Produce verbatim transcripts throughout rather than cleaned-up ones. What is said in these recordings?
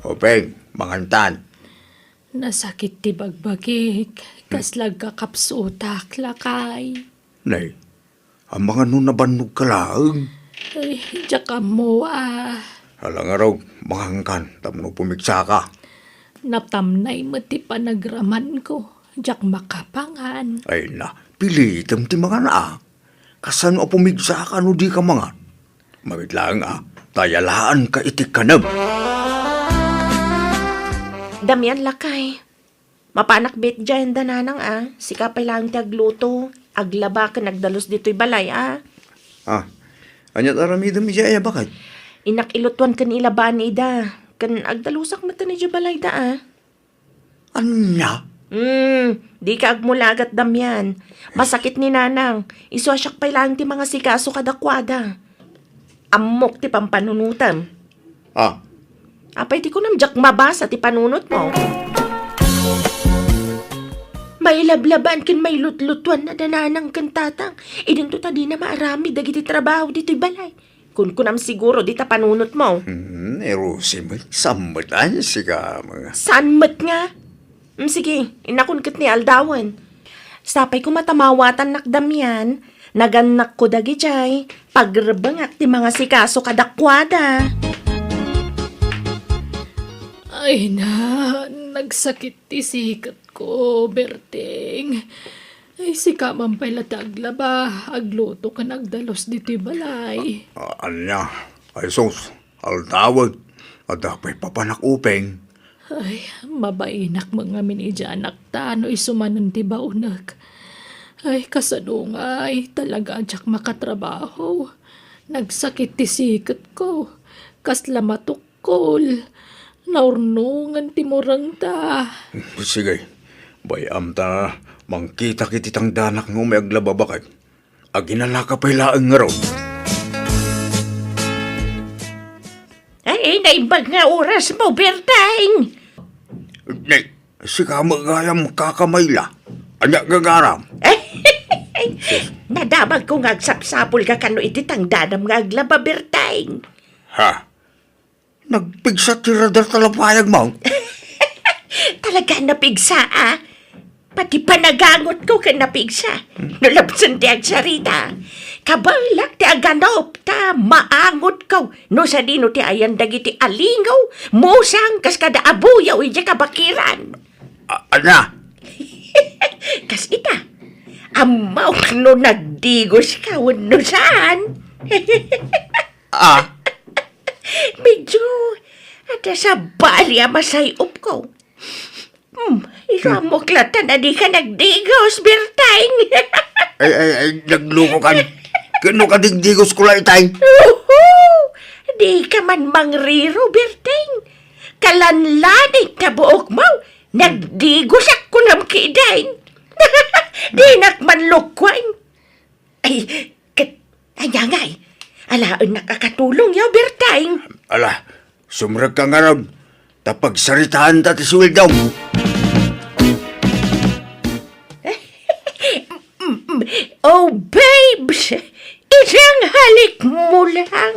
Upeng, mangantan. Nasakit ti bagbagik. Kas nagkakapsutak, lakay. Nay, amangan no nabannogka laeng. Ay, diak ammo, ah. Ala ngarud, mangankan, tapno pumigsaka. Natamnay met ti panagramanko. Diak makapangan. Ay na, pilitem ti mangan, ah. Kasano a pumigsaka no dika mangan? Mabiit laeng, ah, ta yalaanka iti kanem. Damian, lakay. Mapanak bet diay anda nanang, ah. Sika pay laeng ti agluto, aglaba ken agdalus ditoy balay, ah. Ah, ania ti aramidem idiay a baket? Innak ilutuan ken ilabaan ida, ken agdalusak met idiay balayda, ah. Ania? Hmm, dika agmulagat, Damian. Masakit ni nanang. Isu a siak pay laeng ti mangasikaso kadakuada. Ammok ti pampanunotem. Ah. Apay ti kunam, diak mabasa ti panunotmo. Mailablabaan ken mailutlutuan a da nanang ken tatang. Idinto ta dina maaramid dagiti trabaho ditoy balay. Kunkunam siguro dita panunotmo. Hmm, ni Rosie met, saan met a sika, mga. Saan met nga? Hmm, sige, innakon ket ni aldawen. Sapay koma ta mawatannak Damian, nagannakko dagidiay, pagrebengak ti mangasikaso kadakuada. Ay na, nagsakit ti siketko, Berting. Ay, sika man pay la ti aglaba, agluto ken agdalus ditoy balay. A-, ania? Ay sus, aldawen, adda pay papanak Upeng. Ay, mabainak met ngamin idiay anakta no isu manen ti baonek. Ay, kasano ngay, talaga a diak makatrabaho. Nagsakit ti siketko. Kasla matuk- Kol, naurnongen ti murengta. Sige, bay-am ta mangkitak iti tangdanak nga umay aglaba baket. Aginanaka pay laeng ngarud. Ay, naimbag nga orasmo, Berteng. Nay, sika met gayam kakamayla. Ania gagaram? Nadamagko nga agsapsapulka kano iti tangdanam nga aglaba, Berteng. Ha? Nagpigsa ti radar ta lapayagmo. Talaga a napigsa, a? Pati panagangotko ket napigsa. No lapsen ti agsarita. Kabaelak ti aganop ta maangotko no sadino ti ayan dagiti alingaw, musang, kas kada abuyaw idiay kabakiran. A-, ania? Kas ita, ammok no nagdigoska wenno saan. Ah? Medyo adda sabali a masay-opko. Hmm, ikaw, hmm, ammok latta a dika nagdigos, Berteng. Ay, ay, ay, naglukokan. Ken no kadigdigosko la itay. Uhu! Dika man mangriro, Berteng. Kalanlaning ta buokmo, nagdigosak kunam ketdin. Dinak man lukkuan. Ay, ket, ania ngay? Alaennak a katulongyo, Berteng. Ala, sumrekka ngarud, ta pagsaritaanta ti sueldom. Oh, babes, isang halik mo lang.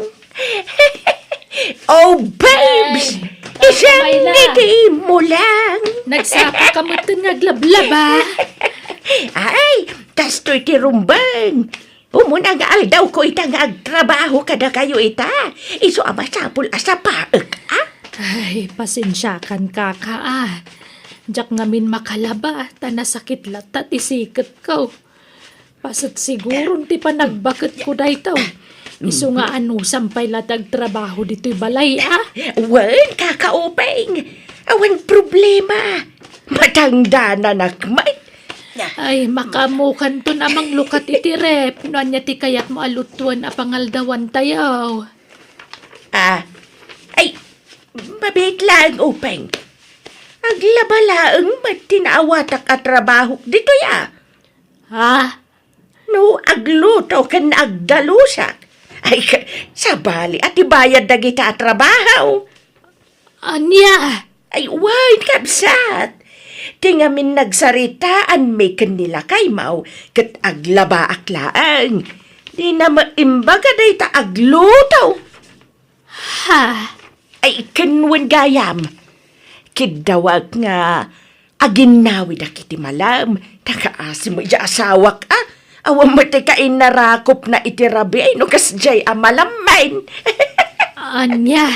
Oh, babes! Ay, isang Mayla, ngiti mo lang. Nagsapaka metten nga aglablaba. Ay, kastoy ti rumbeng. Umuna nga aldawko ita nga agtrabaho kadakayo ita. Isu a masapul a sapaek, a? Ay, pasensiakan, kaka, a. Diak ngamin makalaba, ta nasakit latta ti siketko. Paset siguron ti panagbaketko daytoy. Isu nga anusam pay la ti agtrabaho ditoy balay, a? Wen, Kaka Upeng. Awan problema. Matangdananak met. Ay, makaammokanton a manglukat iti ref no ania ti kayatmo a lutuen a pangaldawantayo. Ah, ay, mabiit laeng, Upeng. Aglaba laeng met ti naawatak a trabahok ditoy, a. Ha? No agluto ken agdalusak, ay, ka-, sabali a ti bayad dagita a trabaho. Ania? Ay, wen, kabsat. Ti ngamin nagsaritaanmi ken ni lakaymo, ket aglabaak laeng. Dina met imbaga dayta agluto. Ha? Ay, ken wen gayam. Kiddawak nga aginnawidak iti malem. Nakaasi met diay asawak, a. Awan met ti kainarakopna iti rabii no kasdiay a malemmen. Ania?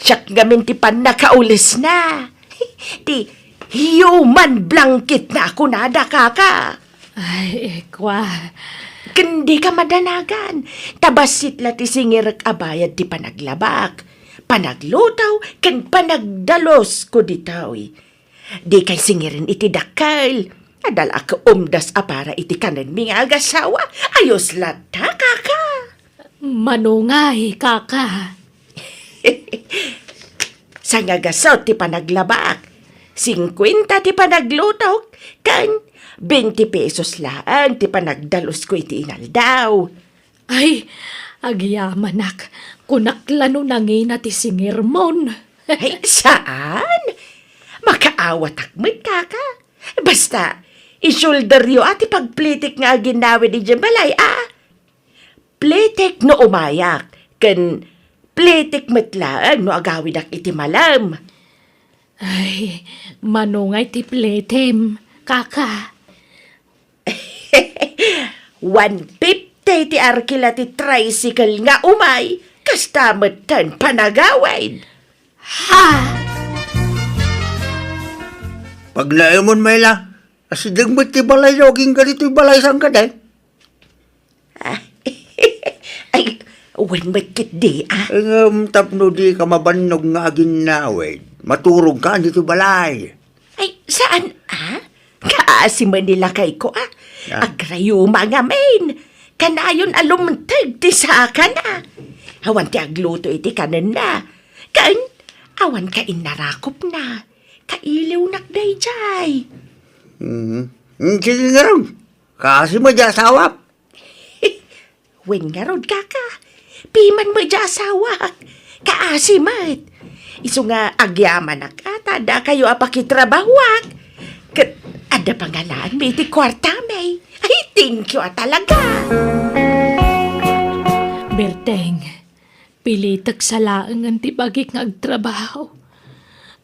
Siak ngamin ti pannakaulesna. Ti human blanketna a kunada, kaka. Ay, kua. Ken dika madanagan. Ta bassit la ti singirek a bayad ti panaglabak, panagluto, ken panagdalusko ditoy. Dikay singiren iti dakkel. Adda la a kaumdas a para iti kanenmi nga agasawa. Ayos latta, kaka. Mano ngay, kaka? Sangagaso ti panaglabak, singkuenta ti panaglutok, ken benti pesos laeng ti panagdalusko iti inaldaw. Ay, agyamanak, kunak la no nangina ti singirmon. Ay, saan? Makaawatak met, kaka. Basta, isulderyo a ti pagplitek nga aginawid idiay balay, a. Plitek no umayak, ken plitek met laeng no agawidak iti malem. Ay, mano ngay ti plitem, kaka? One fifty ti arkila ti tricycle nga umay, kasta metten panagawid. Ha? Pagnaemon, Mayla, asideg met ti balayyo, agingga ditoy balay sangkad, eh. Ay, wen met ketdi, a. Ngem tapno dika mabannog nga aginnawid, maturogka ditoy balay. Ay, saan, a? Kaasi met ni lakayko, a. Ah. Agrayuma ngamin. Kanayon a lumteg ti sakana. Awan ti agluto iti kanenna. Ken, awan kainarakopna. Kailiwnak daydiay. Mhm. Mm, sige ngarud. Kaasi met diay asawak. Wen ngarud, kaka. Piman met diay asawak. Kaasi met. Isu nga agyamanak a ta dakayo a pakitrabahoak. Ket adda pangalaanmi iti kuartami. Ay, thank you a talaga. Berteng, pilitek sa laengen ti bagik nga agtrabaho.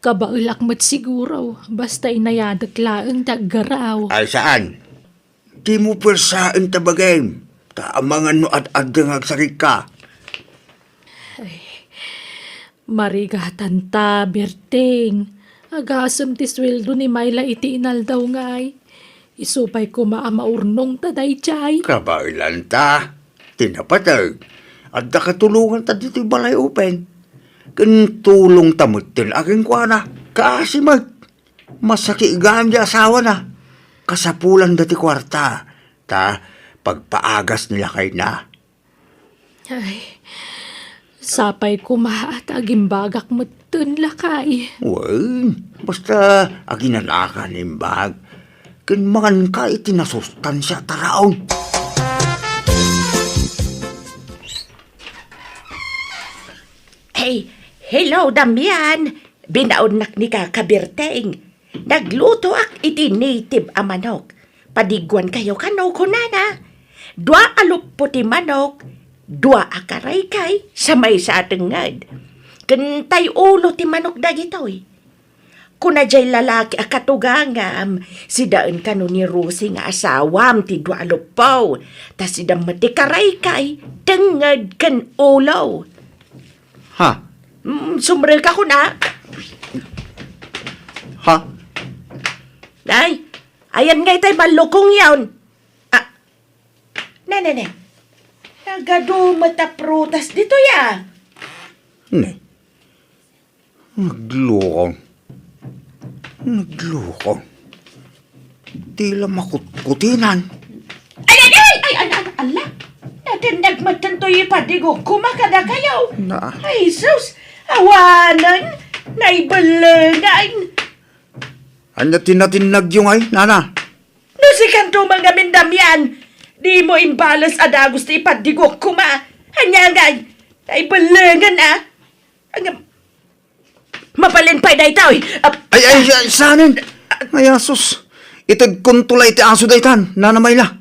Kabaelak met siguro, basta inayadek laeng ti aggaraw. Ay, saan? Dimo puersaen ta bagim, ta amangan no ad-adda nga agsakit ka. Ay, marigatan ta, Berteng. Agasem ti sueldo ni Mayla iti inaldaw ngay. Isu pay koma a maurnong ta daydiay. Kabaelan ta. Ti napateg, adda katulongan ta ditoy balay upen. Ken tulong ta metten a kenkuana. Kaasi met. Masakit gayam ti asawana. Kasapulanda ti kuarta, ta pagpaagas ni lakayna. Ay, sapay koma ta agimbagak metten, lakay. Wen, basta aginanaka nga imbag, ken manganka iti nasustansia a taraon. Hey, hello, Damian. Binaonnak ni Kaka Berteng. Naglutoak iti native a manok. Padiguankayo kano, kunana. Dua a luppo ti manok, dua a karaykay, sa maysa a tengnged. Ken tay ulo ti manok dagitoy. Kuna jay lalaki a katugangam, sidaen kano ni Rosie nga asawam ti dua a luppo, ta sida met ti karaykay, tengnged, ken ulo. Ha? Mm, sumrek ako na. Ha? Ay, ayan nga itay malukong yon. Ah, ne, ne, ne. Nagadu met a prutas ditoy, a. Ne. Naglukong. Naglukong. Ti la makutkutinan. Ay, ay, ay, ay, ay, ay, ala. Natindeg met toy ipadigok koma kadakayo. Na. Ay, sus. Awanen. Naibelengan. Ania ti natinnagyo ngay, nana? No sikanto man ngamin, Damian, dimo imbales a dagus ti ipadigok koma. Ania ngay? Naibelengan, a. Ang, mabalin pay daytoy. Ap-, Ay, ay, ay, sanen? Ay, asus. Itedkonto la iti aso daytan, Nana Mayla.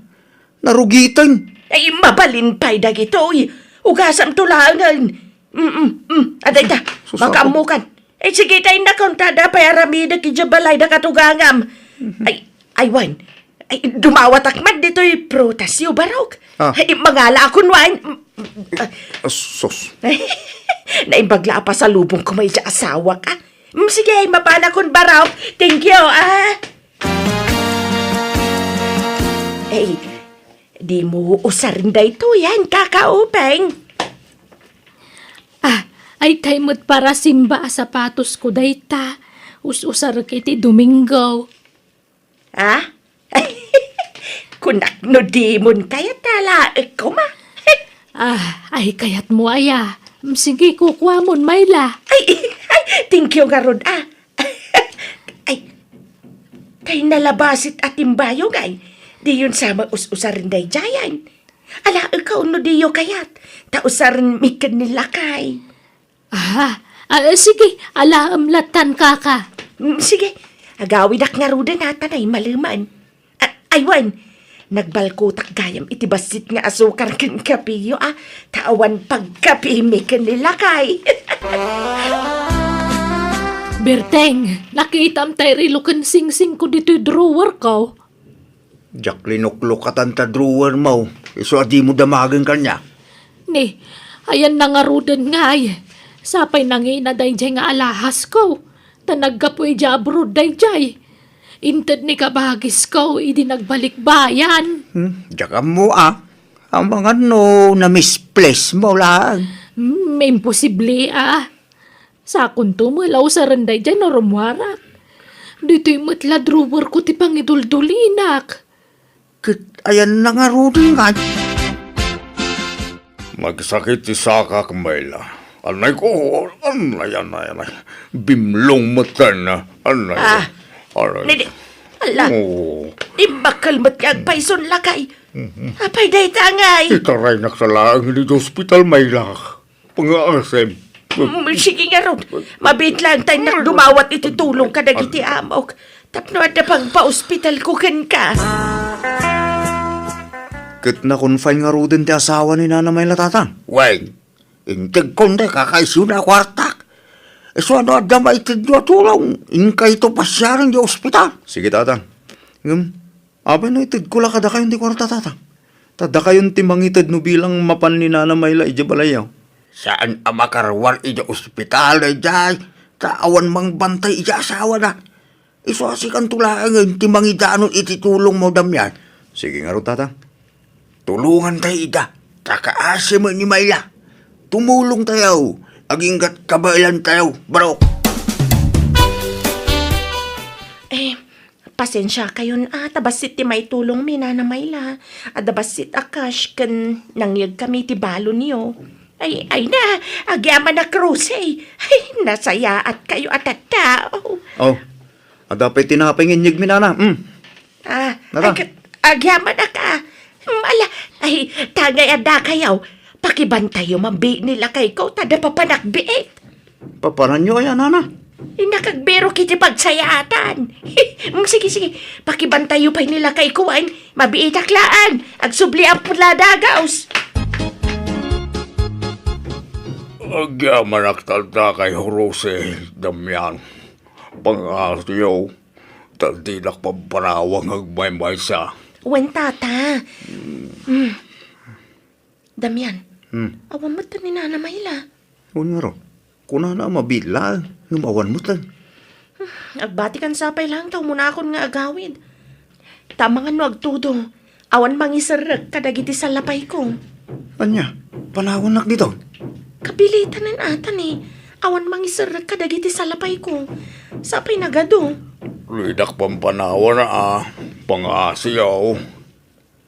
Narugiten. Ay, mabalin pay dagitoy. Ugasamto laengen. Mm, mm, mm. Adda ita, sus, makaammokan. Eh, sige, ta innakon, ta adda pay aramidek idiay balay da katugangam. Mhm. Ay, ay, wen. Ay, dumawatak man ditoy prutasyo, Barok. Ah. Ay, mangala akon wen. Ah, sus. Naimbag la a pasalubong ko may idiay asawak, ah. Mm, sige, mapanakon, Barok. Thank you, ah. Ay, dimo usaren daytoy, ah, Kaka Upeng. Ah, ay, tay met para simba a sapatosko dayta. Us-usarek iti Domingo. Ah? Kunak no dimon kayat a laek koma. Ah, ay, kayatmo aya. Mm, sige, kukuamon, Mayla. Ay, ay, thank you ngarud, ah. Ay, tay nalabasit a timbayong ay, diyon sa us-usaren daydiayen. Alaek no diyo kayat, ta usaren mi ken ni lakay. Ah, ah, sige, alaem latan, Kaka. Mm, sige, agawidak ngaruden a ta naimaleman. Ah, ay, wen, nagbalkotak gayam iti bassit nga asukar ken kapeyo, ah, ta awan pagkapemi ken ni lakay. Berteng, nakitam tay relo ken singsingko ditoy drawer ko. Diak linuklokatan ta drawer mo, isu a dimo damagen kaniak. Ni, ayanna ngaruden ngay. Sapay nangina daydiay nga alahasko, ta naggapu idiay abroad daydiay. Inted ni kabagisko idi nagbalikbayan. Hmm, diak ammo, ah. Amangan no na-misplace mo lang. Hmm, imposible, ah. Sakonto met la usaren daydiay no rummuarak. Ditoy met la drawer ko ti pangiduldulinak. Ket ayanna ngaruden ngay. Nagsakit ti sakak, Mayla. Anay ko, anay, anay, anay. Bimlong met ken, anay. Ah, anay. Nidi, ala. Oo. Imbakkel met nga agpayson lakay. Mhm. Apay dayta ngay? Itaraynak sa laeng iti ospital, Mayla. Pangaasim. Mm, sige ngarud. Mabiit lang tay nak dumawat iti tulong kadagiti amok. Tapno adda pagpaospital ko kenka. Ket na-confine ngaruden ti asawa ni Nana Mayla, Tatang? Wen, integkon ti kakaisuna a kuartak. Isu a no adda maitedyo a tulong, inkayto pasiaren ti ospital. Sige, Tatang. Ngem, apay no itedko la kadakayon ti kuarta, Tatang? Ta dakayon ti mangited no bilang mapan ni Nana Mayla idiay balayyo. Saan a makaruar idiay ospital daydiay, ta awan mangbantay idiay asawana. Isu a sikanto laengen ti mangidanon iti tulongmo, Damian. Sige ngarud, Tatang. Tulongantayo ida, ta kaasi met ni Mayla. Tumulongtayo, agingga't kabaelantayo, Barok. Eh, pasensiakayon a, ta bassit ti maitulongmi, Nana Mayla. Adda bassit a cash ken nangyegkami ti balonyo. Ay, ay na, agyamanak, Rose. Ay, nasayaatkayo a tattao. Oh, adda pay tinapay nga inyegmi, Nana. Mm. Ah, Nana. Ay, ket, agyamanak a. Hmm, ala, ay, ta ngay addakayo. Pakibantayo man biit ni lakayko, ta adda papanak biit. Papananyo aya, Nana? Innak agbirok iti pagsayaatan. Hmm, sige, sige. Pakibantayo pay ni lakayko, wen. Mabiitak laeng. Agsubli a pula dagaus. Agyamanak tattakayo, Rose, Damian. Pangasiyo, ta dinak pampanawag nga agmaymaysa. Wen, Tata. Hmm. Damian, hmm, awan met ni Nana Mayla. Wen ngarud, kunana a mabiit laeng, ngem awan met. Hmm, agbatikan sa pay laeng ta umunakon nga agawid. Ta amangan no agtudo, awan mangiserrek kadagiti salapayko. Ania, panawannak ditoy? Kapilitanen ata ni, awan mangiserrek kadagiti salapayko. Sapay nagadu. Dinak pampanawan a, pangasiyo.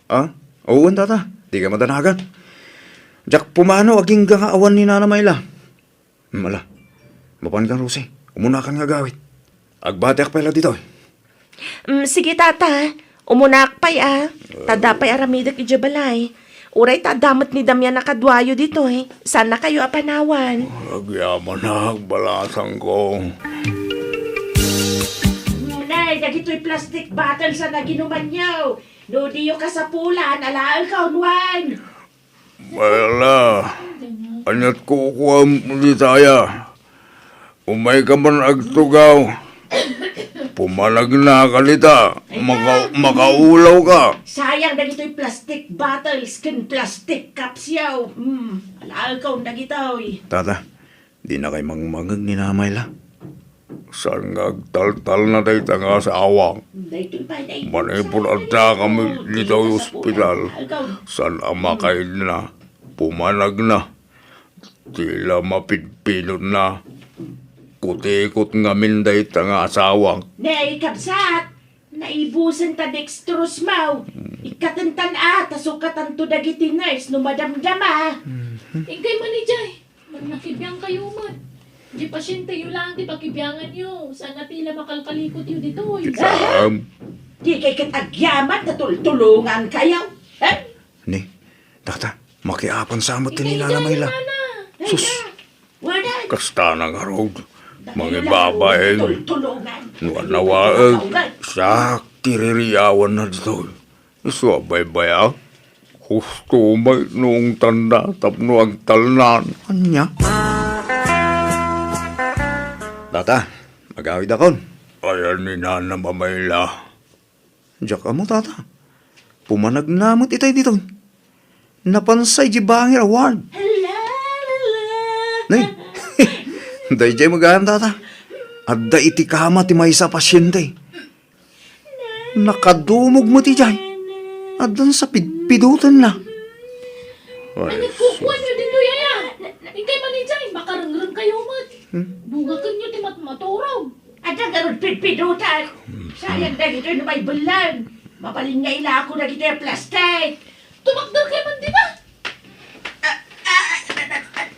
Ah? Wen, Tata. Dika madanagan. Diak pumanaw agingga nga awan ni Nana Mayla. Hmm, ala. Mapanka, Rose. Umunakan nga agawid. Agbatiak pay la ditoy. Mm, sige, Tata. Umunaak pay, ah. Ta adda pay aramidek idiay balay. Uray ta adda met ni Damian a kaduayo ditoy. Saannakayo a panawan. Agyamanak, balasangko. Nay, dagitoy plastic bottles a naginumanyo. No diyo kasapulan, alaen ka unwan. Mayla, Ania't kukuam dita aya? Umayka man agtugaw. Pumanagnaka dita. Ay, Maka-, na. Makaulawka. Sayang dagitoy plastic bottles ken plastic cups yaw. Hmm, alaekon dagitoy. Tata, dinakay mangmangeg ni Nanay Mayla. Saan nga agtaltalna dayta nga asawak? Daytoy pay, daytoy. Manipud adda kami ditoy ospital, saan a makaidna, pumanagna. Tila mapidpidotna. Kutikot ngamin dayta nga asawak. Nay, kabsat, naibusen ta dextrose mo. Ikkatentan a, ta sukatanto dagiti nurse no madamdama. Inkay man idiay. Nakibiangkayo met. Diay pasienteyo laeng ti pakibianganyo. Saan a tila makalkalikotyo ditoy. Saan? Dikay ket agyaman ta tultulongankayo. Eh? Ni, tata, makiapan sa met ti ni Nana Mayla. Sus. Kasta na ngarud. Mangibabain. Tultulongan. No anawaek, siak ti ririawanna ditoy. Isu a baybay-ak. Husto met no ungtanna tapno agtalnan. Ania? Tata, agawidakon. Ayan ni Nana Mayla. Diak ammo, tata. Pumanagna met itay ditoy. Napansay di bangir a ward. Nay, daydiay met gayam, tata. Adda iti kama ti maysa a pasiente. Nakadumog met idiay. Addan sa pidpidotenna. Ay, nagkukuanyo ditoy aya? Inkay man idiay, makarengrengkayo met. Hmm? Bungakenyo ti matmaturog. Adda ngarud pidpidotan. Sayang dagitoy no maibellan. Mabalin nga ilako dagitoy a plastic. Tumakderkay man dita.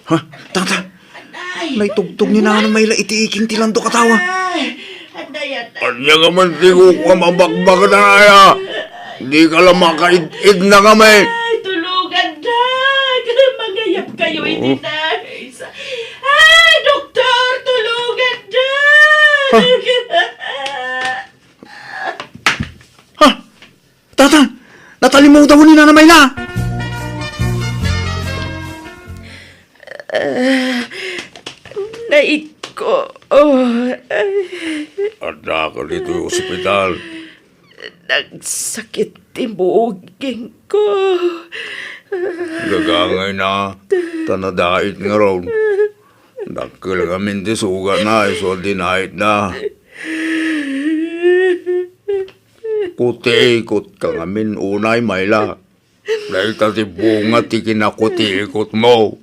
Ha? Tata! Ay. Naitugtog ni Nana Mayla iti iking ti landok a tawa. Ay, anday, anday. Ania nga man ti kukuam a bakbakatan aya? Dika la makaid-id na kami. Ay, tulungan, Dak. Mangayab kayo iti nurse. Ay, doktor, tulungan, Dak. Ha? Ha? Tata, natalimudaw ni Nana Mayla. Ah, naigko. Oh, ay. Adda ka ditoy ospital. Nagsakit ti bugingko. Gagangayna, ta nadait ngarud. Dakkel ngamin ti sugatna, isu a dinait na. Kutikot ka ngamin unay, Mayla. Dayta ti bunga ti kinakutikot mo.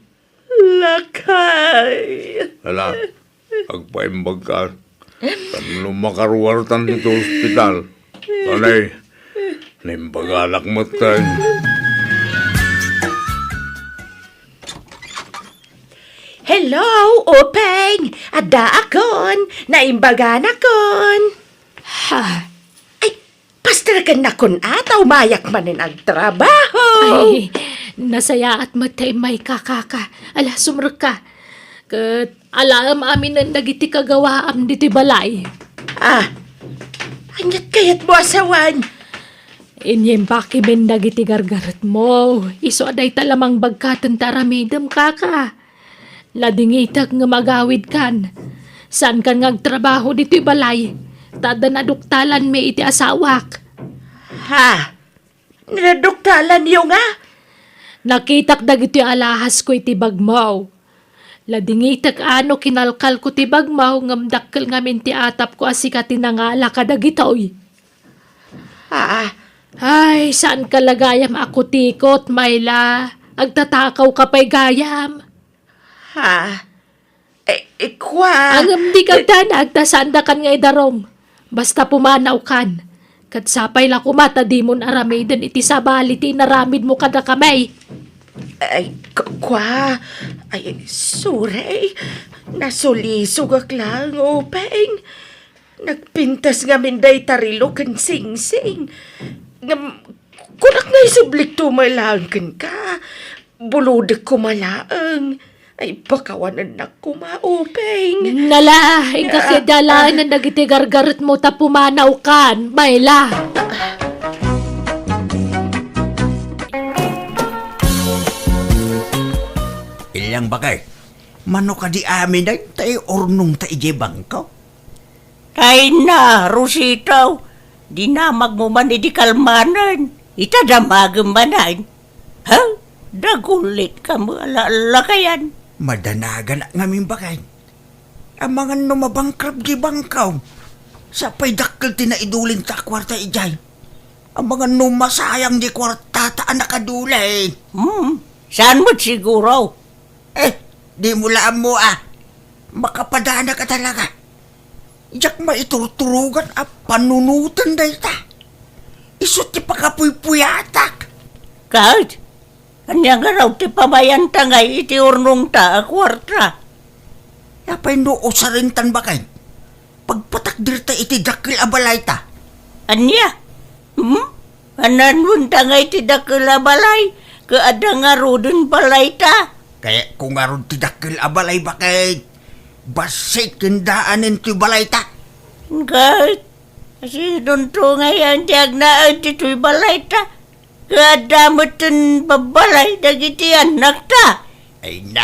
Lakay. Ala, agpaimbag ka. Tapno makaruartan ditoy ospital. Anay, naimbaganak met ken. Hello, Upeng! Addaakon! Naimbaganakon! Ha? Ay, pasterkennakon a ta umayak manen agtrabaho! Ay, nasayaat met ta immayka, kaka. Ala, sumrekka. Ket alaem aminen dagiti kagawaam ditoy balay. Ah, aniat kayatmo a sawen? Inyembakimin dagiti gargaretmo. Isu a dayta la mangbagkaten ta aramidem, kaka. Nadingitek ngem agawidkan. Saankan nga agtrabaho ditoy balay, ta adda naduktalanmi iti asawak. Ha? Naduktalanyo nga? Nakitak dagitoy alahasko iti bagmo. Nadingitek a no kinalkalko ti bagmo ngem dakkel ngamin ti atapko a sika ti nangala kadagitoy. Ah. Ay, saanka la gayam a kutikot, Mayla. Agtatakawka pay gayam. Ha? Eh, eh, kua. Ngem dika agdanag ta saandakan nga idarum. Basta pumanawkan. Ket sapay la koma ta dimon aramiden iti sabali ti inaramidmo kadakami. Ay, ku-, kua. Ay, sorry. Nasulisogak laeng, Upeng. Nagpintas ngamin dayta relo ken singsing. Ngem, kunak nga isublikto met laeng kenka. Bulodek koma laeng. Ay, pakawanennak koma, Upeng. Nala, inka ketdi alaen dagiti gargaretmo ta pumanawkan, Mayla. Yang bakay, mano kadi aminen ta iurnongta idiay bangko? Ay na, Rosito, dinamagmo man idi kalmanen, ita damagem manen. Ha? Dagulitkam a la-, lakayan. Madanaganak ngamin bakay. Amangan no mabankrupt di bangko. Sa pay dakkel ti naidulingta a kuarta idiay. Amangan no masayang di kuartata a nakadulin. Hmm, saan met siguro? Eh, dimo la ammo a. Makapadanak a talaga. Diak maiturturogan a panunoten dayta. Isu ti pakapuypuyatak. Ket, ania ngarud ti pamayanta ngay iti urnongta a kuarta? Apay no usarentan bakay? Pagpatakderta iti dakkel a balayta. Ania? Hmm? An-anuenta ngay ti dakkel a balay? Ket adda ngaruden balayta? Kayatko ngarud ti dakkel a balay bakay. Bassit ken daanen toy balayta. Ket, sinonto ngay a ti agnaed ditoy balayta? Ket adda metten babbalay dagiti annakta. Ay na,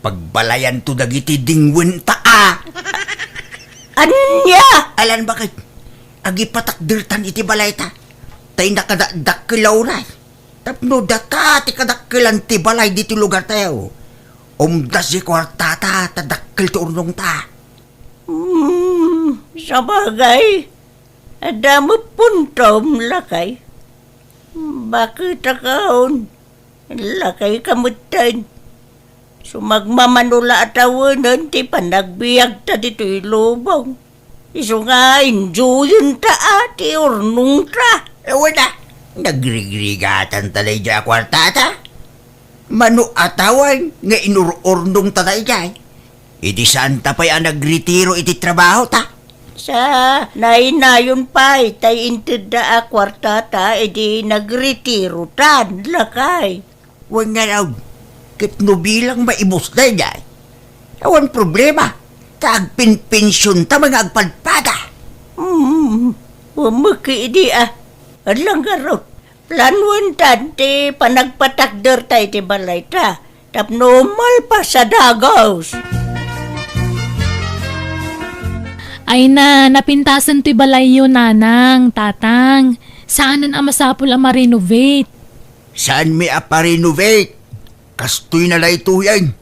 pagbalayanto dagiti dingwenta a. Ania? Alan bakit? Agipatakdertan iti balayta. Tay nakadakdakkel a uray. Tapno data ti kadakkelan ti balay ditoy lugartayo. Umdas ti kuartata, ta dakkel ti urnongta. Hmm, sabagay. Adda met puntom, lakay. Bakit akaon? Lakay ka metten. Sumagmamano la a tawenen ti panagbiagta ditoy lubong. Isu nga enjoyenta a ti urnongta. Awan a, nagrigrigatanta daydiay a kuartata. Mano a tawen nga inur-urnongta daydiay? Idi saanta pay a nagretiro iti trabahota? Sa nainayon pay tay intedda a kuartata idi nagretirota, lakay. Wen ngarud, ket no bilang maibus daydiay, awan problema, ta agpenpensionta nga agpadpada. Hmm, umeki idi a. Adlang ngarud, planuentan ti panagpatakderta iti balayta, tapno malpas a dagus. Ay na, napintasen ti balayyo, nanang, tatang. Saanen a masapul a ma-renovate. Saanmi a pa-renovate? Kastoy na daytoyen.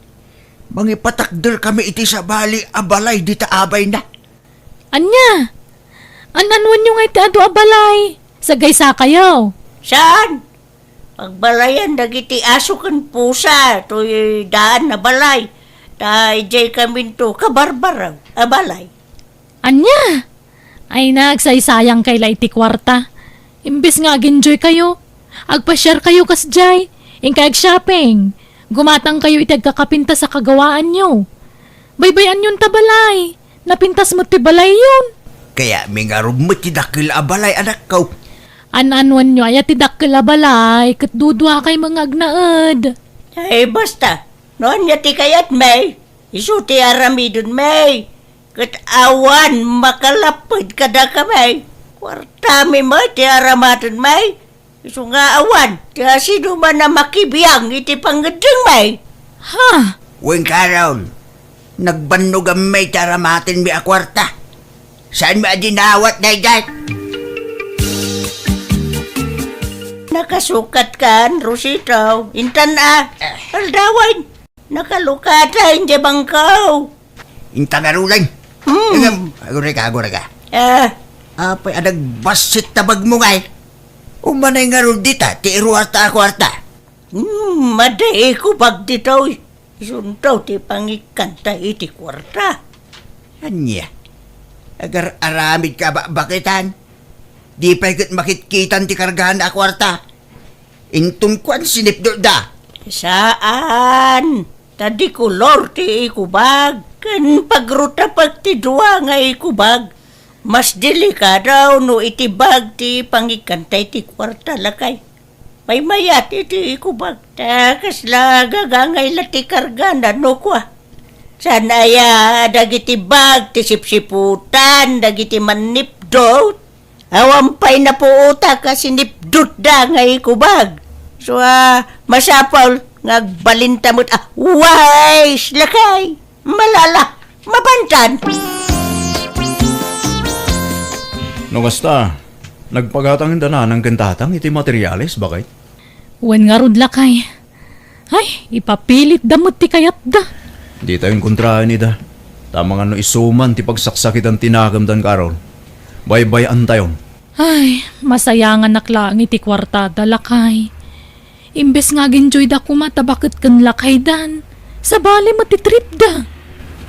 Mangipatakder kami iti sabali a balay dita abayna. Ania? An-anuenyo ngay ti adu a balay? Sagaysakayo. Saan? Pagbalayan dagiti aso ken pusa toy daan a balay. Ta idiay kaminto kabarbaraw a balay. Ania? Ay, nagsaysayangkay la iti kuarta. Imbes nga ag-enjoykayo, agpasiarkayo kasdiay, inkay ag-shopping, gumatangkayo iti agkakapintas a kagawaanyo. Baybay-anyonta balay, napintas met ti balayyon. Kayatmi ngarud met ti dakkel a balay, anakko. An-anuenyo aya ti dakkel a balay, ket duduakay met nga agnaed. Ay, basta, no ania ti kayatmi, isu ti aramidenmi. Ket awan makalapped kadakami. Kuartami met ti aramatenmi. Isu nga awan ti asinoman a makibiang iti pangngeddengmi. Ha? Wen, Carol, nagbannoganmi ti aramatenmi a kuarta. Saanmi a dinawat daydiay? Nakasukatkan, Rosito. Intan a. Eh. Aldawen. Nakalukata idiay bangko. Inta ngaruden. Hmm. Agurayka, agurayka. Ah. Apay a nagbassit ta bagmo ngay? Umanay ngarud dita ti iruarta a kuarta. Hmm, adda ikubag ditoy. Isunto ti pangikkanta iti kuarta. Ania? Agar-aramidka a bakbakitan? Di pay ket makitkitan ti kargana a kuarta. Inton kuan, sinipdutda. Saan. Ta di kolor ti ikubag. Ken pagrutapek ti dua nga ikubag. Mas delikado no iti bag ti pangikkanta iti kuarta, lakay. Maymayat iti ikubag. Ta kasla gagangay la ti kargana no kua. Saan aya dagiti bag ti sipsiputan dagiti mannipdut? Awan pay napuotak a sinipdutda nga ikubag. So, ah, masapul, Nga agbalinta met a wise, lakay. Malala, mabantan. No kasta, nagpagatang inda nanang ken tatang iti materiales, bakay? Wen ngarud, lakay. Ay, ipapilitda met ti kayatda. Ditayon kontraen ida. Ta amangan no isu man ti pagsaksakitan ti nakemdan karon. Baybay-antayon. Ay, masayanganak laeng iti kuartada, lakay. Imbes nga agenjoyda koma ta baket ken lakaydan, sabali met ti tripda.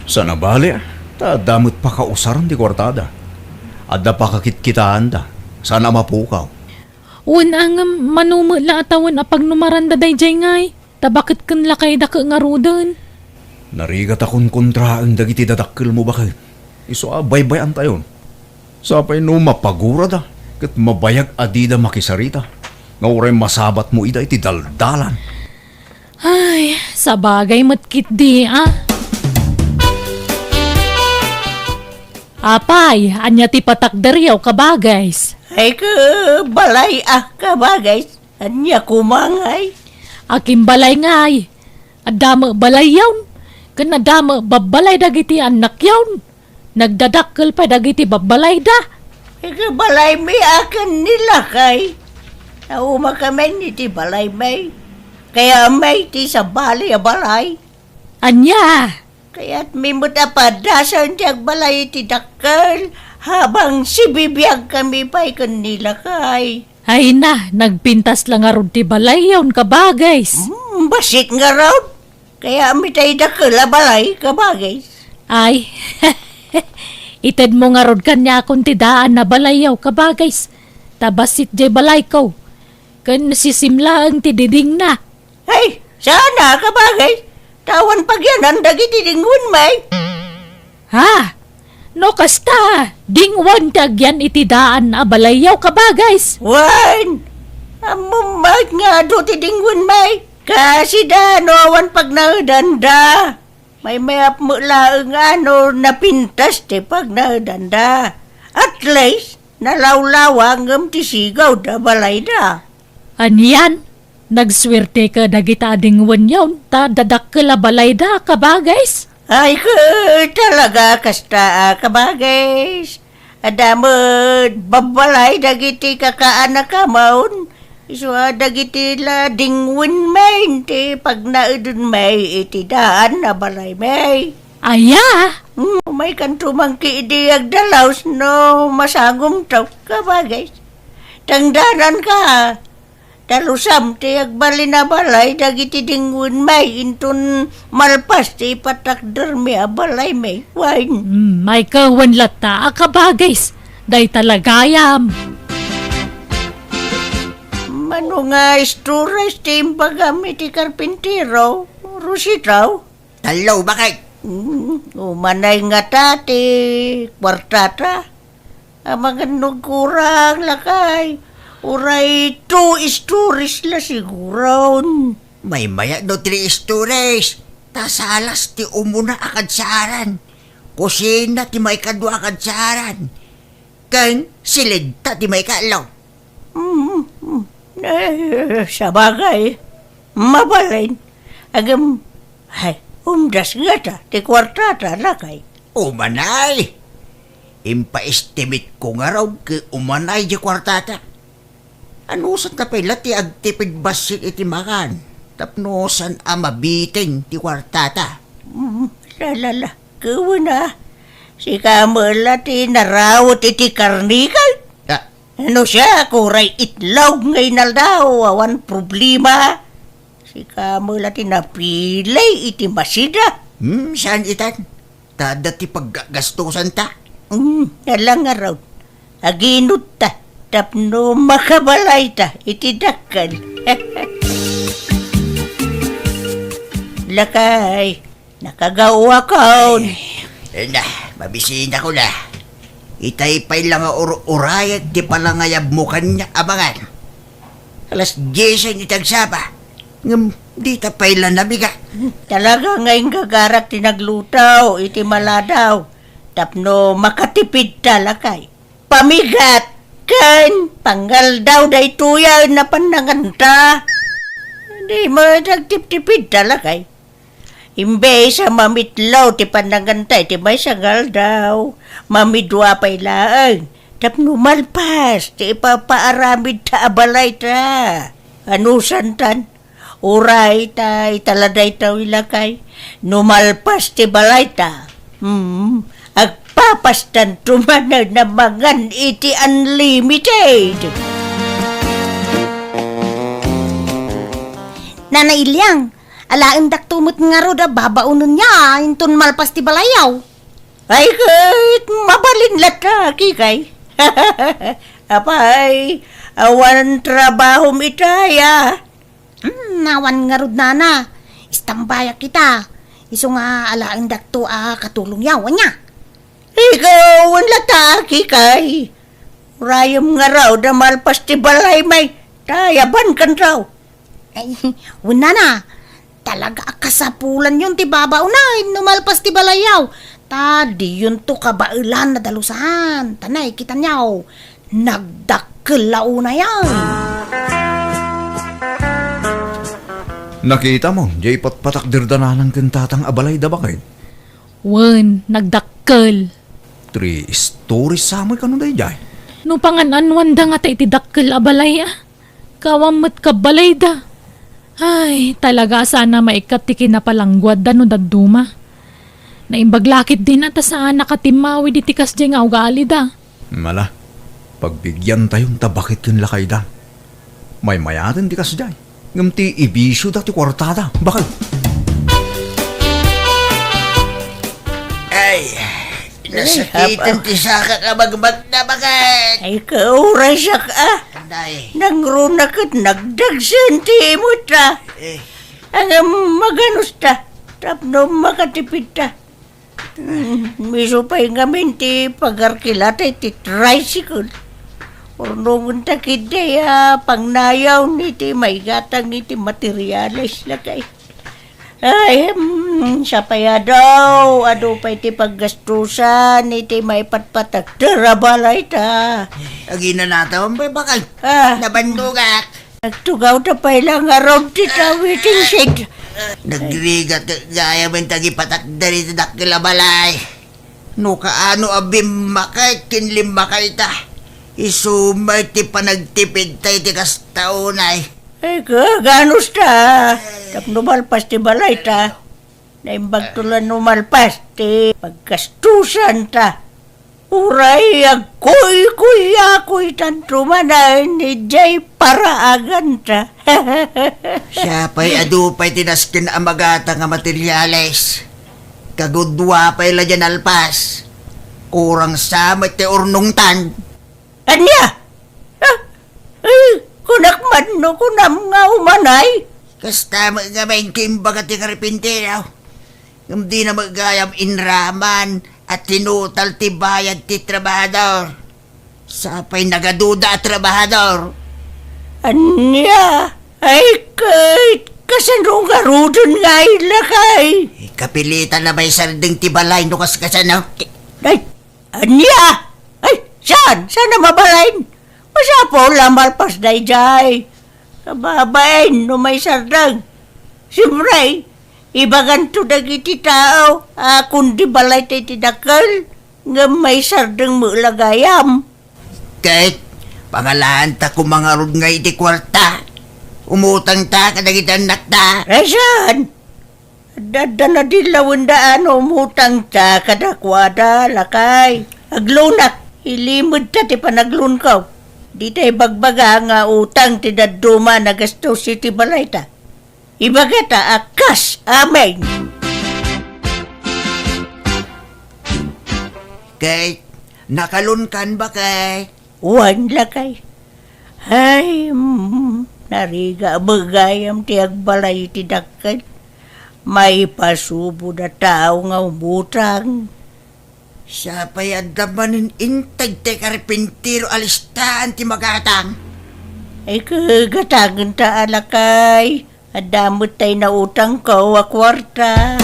Saan a bali, ta adda met pakausaren ti kuartada. Adda pakakitkitaanda. Saan a mapukaw. Wen, ngem mano met la a tawen a pagnumaranda daydiay ngay, ta baket ken lakayda ket ngaruden. Narigat a konkontraen dagiti dadakkelmo, baket. Isu a baybay-antayon. Sapay no mapagurada ket mabayag a dida makisarita, nga uray masabatmo ida iti daldalan. Ay, sabagay met ketdi, a. Apay, ania ti patakderyo, kabagays? Ay, ka balay, a, kabagays. Ania koma ngay? Akin balay ngay. Adda met balayyon, ken adda met babbalay dagiti annakyon. Nagdadakkel pay dagiti babbalayda. Iti balaymi a ken ni lakay. Naumakamin iti balaymi. Kayatmi ti sabali a balay. Ania? Kayatmi met a padasen ti agbalay iti dakkel, habang sibibiagkami pay ken ni lakay. Ay na, nagpintas la ngarud ti balayyon, kabagays. Hmm, bassit ngarud. Kayatmi tay dakkel a balay, kabagays. Ay, itedmo ngarud kaniakon ti daan a balayyo, kabagays. Ta bassit jay balayko. Ken sisim laeng ti didingna. Ay, saan a, kabagays. Ta awan pagyanan dagiti dingwenmi. Ha? No kasta, dingwen ti agyan iti daan a balayyo, kabagays. Wen, ammom met nga adu ti dingwenmi. Kasida no awan pagnaedanda. Maymayat met laeng a no napintas ti pagnaedanda. At least, nalawlawa ngem ti sigawda balayda. Anian? Nagsuerte ka dagita a dingwenyon ta dadakkel a balayda, kabagays? Ay, ka, talaga kasta a kabagays. Adda met babbalay dagiti kakaanakmon. Isu a dagiti la dingwenmi ti pagnaedenmi iti daan a balaymi. Aya? Hmm, maykanto man ketdi agdalaus no masangomto, kabagays. Tangdananka. Dalusam ti agbalin a balay dagiti dingwenmi inton malpas ti ipatakdermi a balaymi. Wen. Hmm, maykawan latta a kabagays, dayta la gayam. Mano nga istorya ti imbagam iti karpintero, Rosita? Tallo, bakit? Hmm, umanay ngata ti kuartata. Amangan no agkurang, lakay. Uray two stories la siguron. Maymayat no three stories. Ta salas ti umuna a kadsaran. Kusina ti maikadua a kadsaran. Ken silidta ti maikatlo. Mm, mm. Eh, sabagay. Mabalin. Agem, ay, umdas ngata ti kuartata, lakay. Umanay! Impaestimate ko ngarud ket umanay diay kuartata. Anusanta pay la ti agtipid bassit iti makan tapno saan a mabitin ti kuartata? Mm, salala, kawen a. Sika met la ti narawet iti karnikal. Ah. No siak, uray itlog nga inaldaw, awan problema. Sika met la ti napili iti masida. Hmm, saan itan? Ta adda ti paggasgastusanta. Hmm, ala ngarud. Aginutta tapno makabalayta iti dakkel. Lakay, nakagawakon. Ay, na, mabisinakon a. Itay pay la nga ur-urayek ti panangayabmo kaniak, amangan. Alas diesen iti agsapa, ngem dita pay la nabigat. Talaga nga inggagarak ti nagluto iti maladaw tapno makatipidta, lakay. Pamigat ken pangaldaw daytoy a napan nanganta. Di met agtiptipidta, lakay. Imbes a mamitlo ti pananganta iti maysa nga aldaw, mamidua pay laeng tapno malpas ti ipapaaramidta a balayta. Anusantan, uray ta ita la daytoy, lakay, no malpas ti balayta, hmm, agpapastanto manen a mangan iti unlimited. Nana Iliang, alaendakto met ngarud a babaonenyo inton malpas ti balayyo. Ay, ket mabalin latta, Kikay. Apay, awan trabahom itay a? Hmm, awan ngarud, nana. Istambayak ita. Isu nga alaendakto a katulongyo, ania? Ikaw, wen latta, Kikay. Urayem ngarud a malpas ti balaymi, ta ayabankanto. Ay, wen, nana, talaga a kasapulanyon ti babaonen no malpas ti balayyo. Ta diyonto kabaelan a dalusan. Ta nay, kitanyo, nagdakkel la unayen. Nakitam, diay patpatakderda nanang ken tatang a balayda, baket? Wen, nagdakkel. Three stories sa met kano daydiay? No pangan-anwanda ngata iti dakkel a balay, a? Kaawan met kabalayda. Ay, talaga a saan a maikkat ti kinapalangguadda no dadduma. Naimbag la ketdin a ta saanak a timmawid iti kasdiay nga ugalida. Ala, pagbigiantayon ta baket ken lakayda. Maymayaten ti kasdiay, ngem ti ibisioda ti kuartada, baket. Ay, nasakiten ti sakak a magmagna, baket. Ay, kaurasak a. Anday. Nangruna ket nagdagsen ti imutta. Eh. Ngem maganusta, tapno makatipidta. Hmm, isu pay ngamin ti pagarkilata iti tricycle. Urnongenta ketdi a pangnayon iti maigatang iti materiales, lakay. Ay, hmm, siapay adu, adu pay ti paggastusan iti maipatpatakder a balayta. Aginanatam pay, baket. Ah. Nabandogak. Nagtugawda pay la ngarud ti tawiting shed. Nagrigat gayam ti agipatakder iti dakkel a balay. No kaano a bimmakay ken limmakayta, isu met ti panagtipidta iti kasta unay. Ay, kaganusta. Tapno malpas ti balayta. Naimbagto la no malpas ti paggastusanta. Uray agkuykuyakuytanto manen idiay paraaganta. Siapay adu pay ti nasken a magatang a materiales. Kagudua pay la diay nalpas. Kurang sa met ti urnongtan. Ania? Ah, ay, kunak man no kunam nga umanay? Kasta met ngamin ti imbaga ti karpintero. Ngem dina met gayam inraman a tinutal ti bayad ti trabahador. Sapay nagaduda a trabahador. Ania? Ay, ket kasano ngaruden nga ay, lakay? Kapilitan a maisardeng ti balay no kaskasano. Ay, ania? Ay, saan? Saan a mabalin? Masapul a malpas daydiay. Kababain no maisardeng. Siempre, ibaganto dagiti tao a kundi balayta iti dakkel, ngem maisardeng met la gayam. Ket, pangalaanta koma ngarud nga iti kuarta. Umutangta kadagiti annakta. Ay, saan? Adda, adda nadin lawenda a no umutangta kadakuada, lakay. Agloanak, ilimedta ti panagloanko. Dita ibagbaga nga utang ti dadduma a nagastos iti balayta. Ibagata a kas amin. Ket, nakaloankan, baket? Wen, lakay. Ay, mm, narigat gayam ti agbalay iti dakkel. Maipasubod a tao nga umutang. Siapay adda manen integ ti karpintero a listaan ti magatang? Ay, kagatangenta a, lakay. Adda met tay nautangko a kuarta.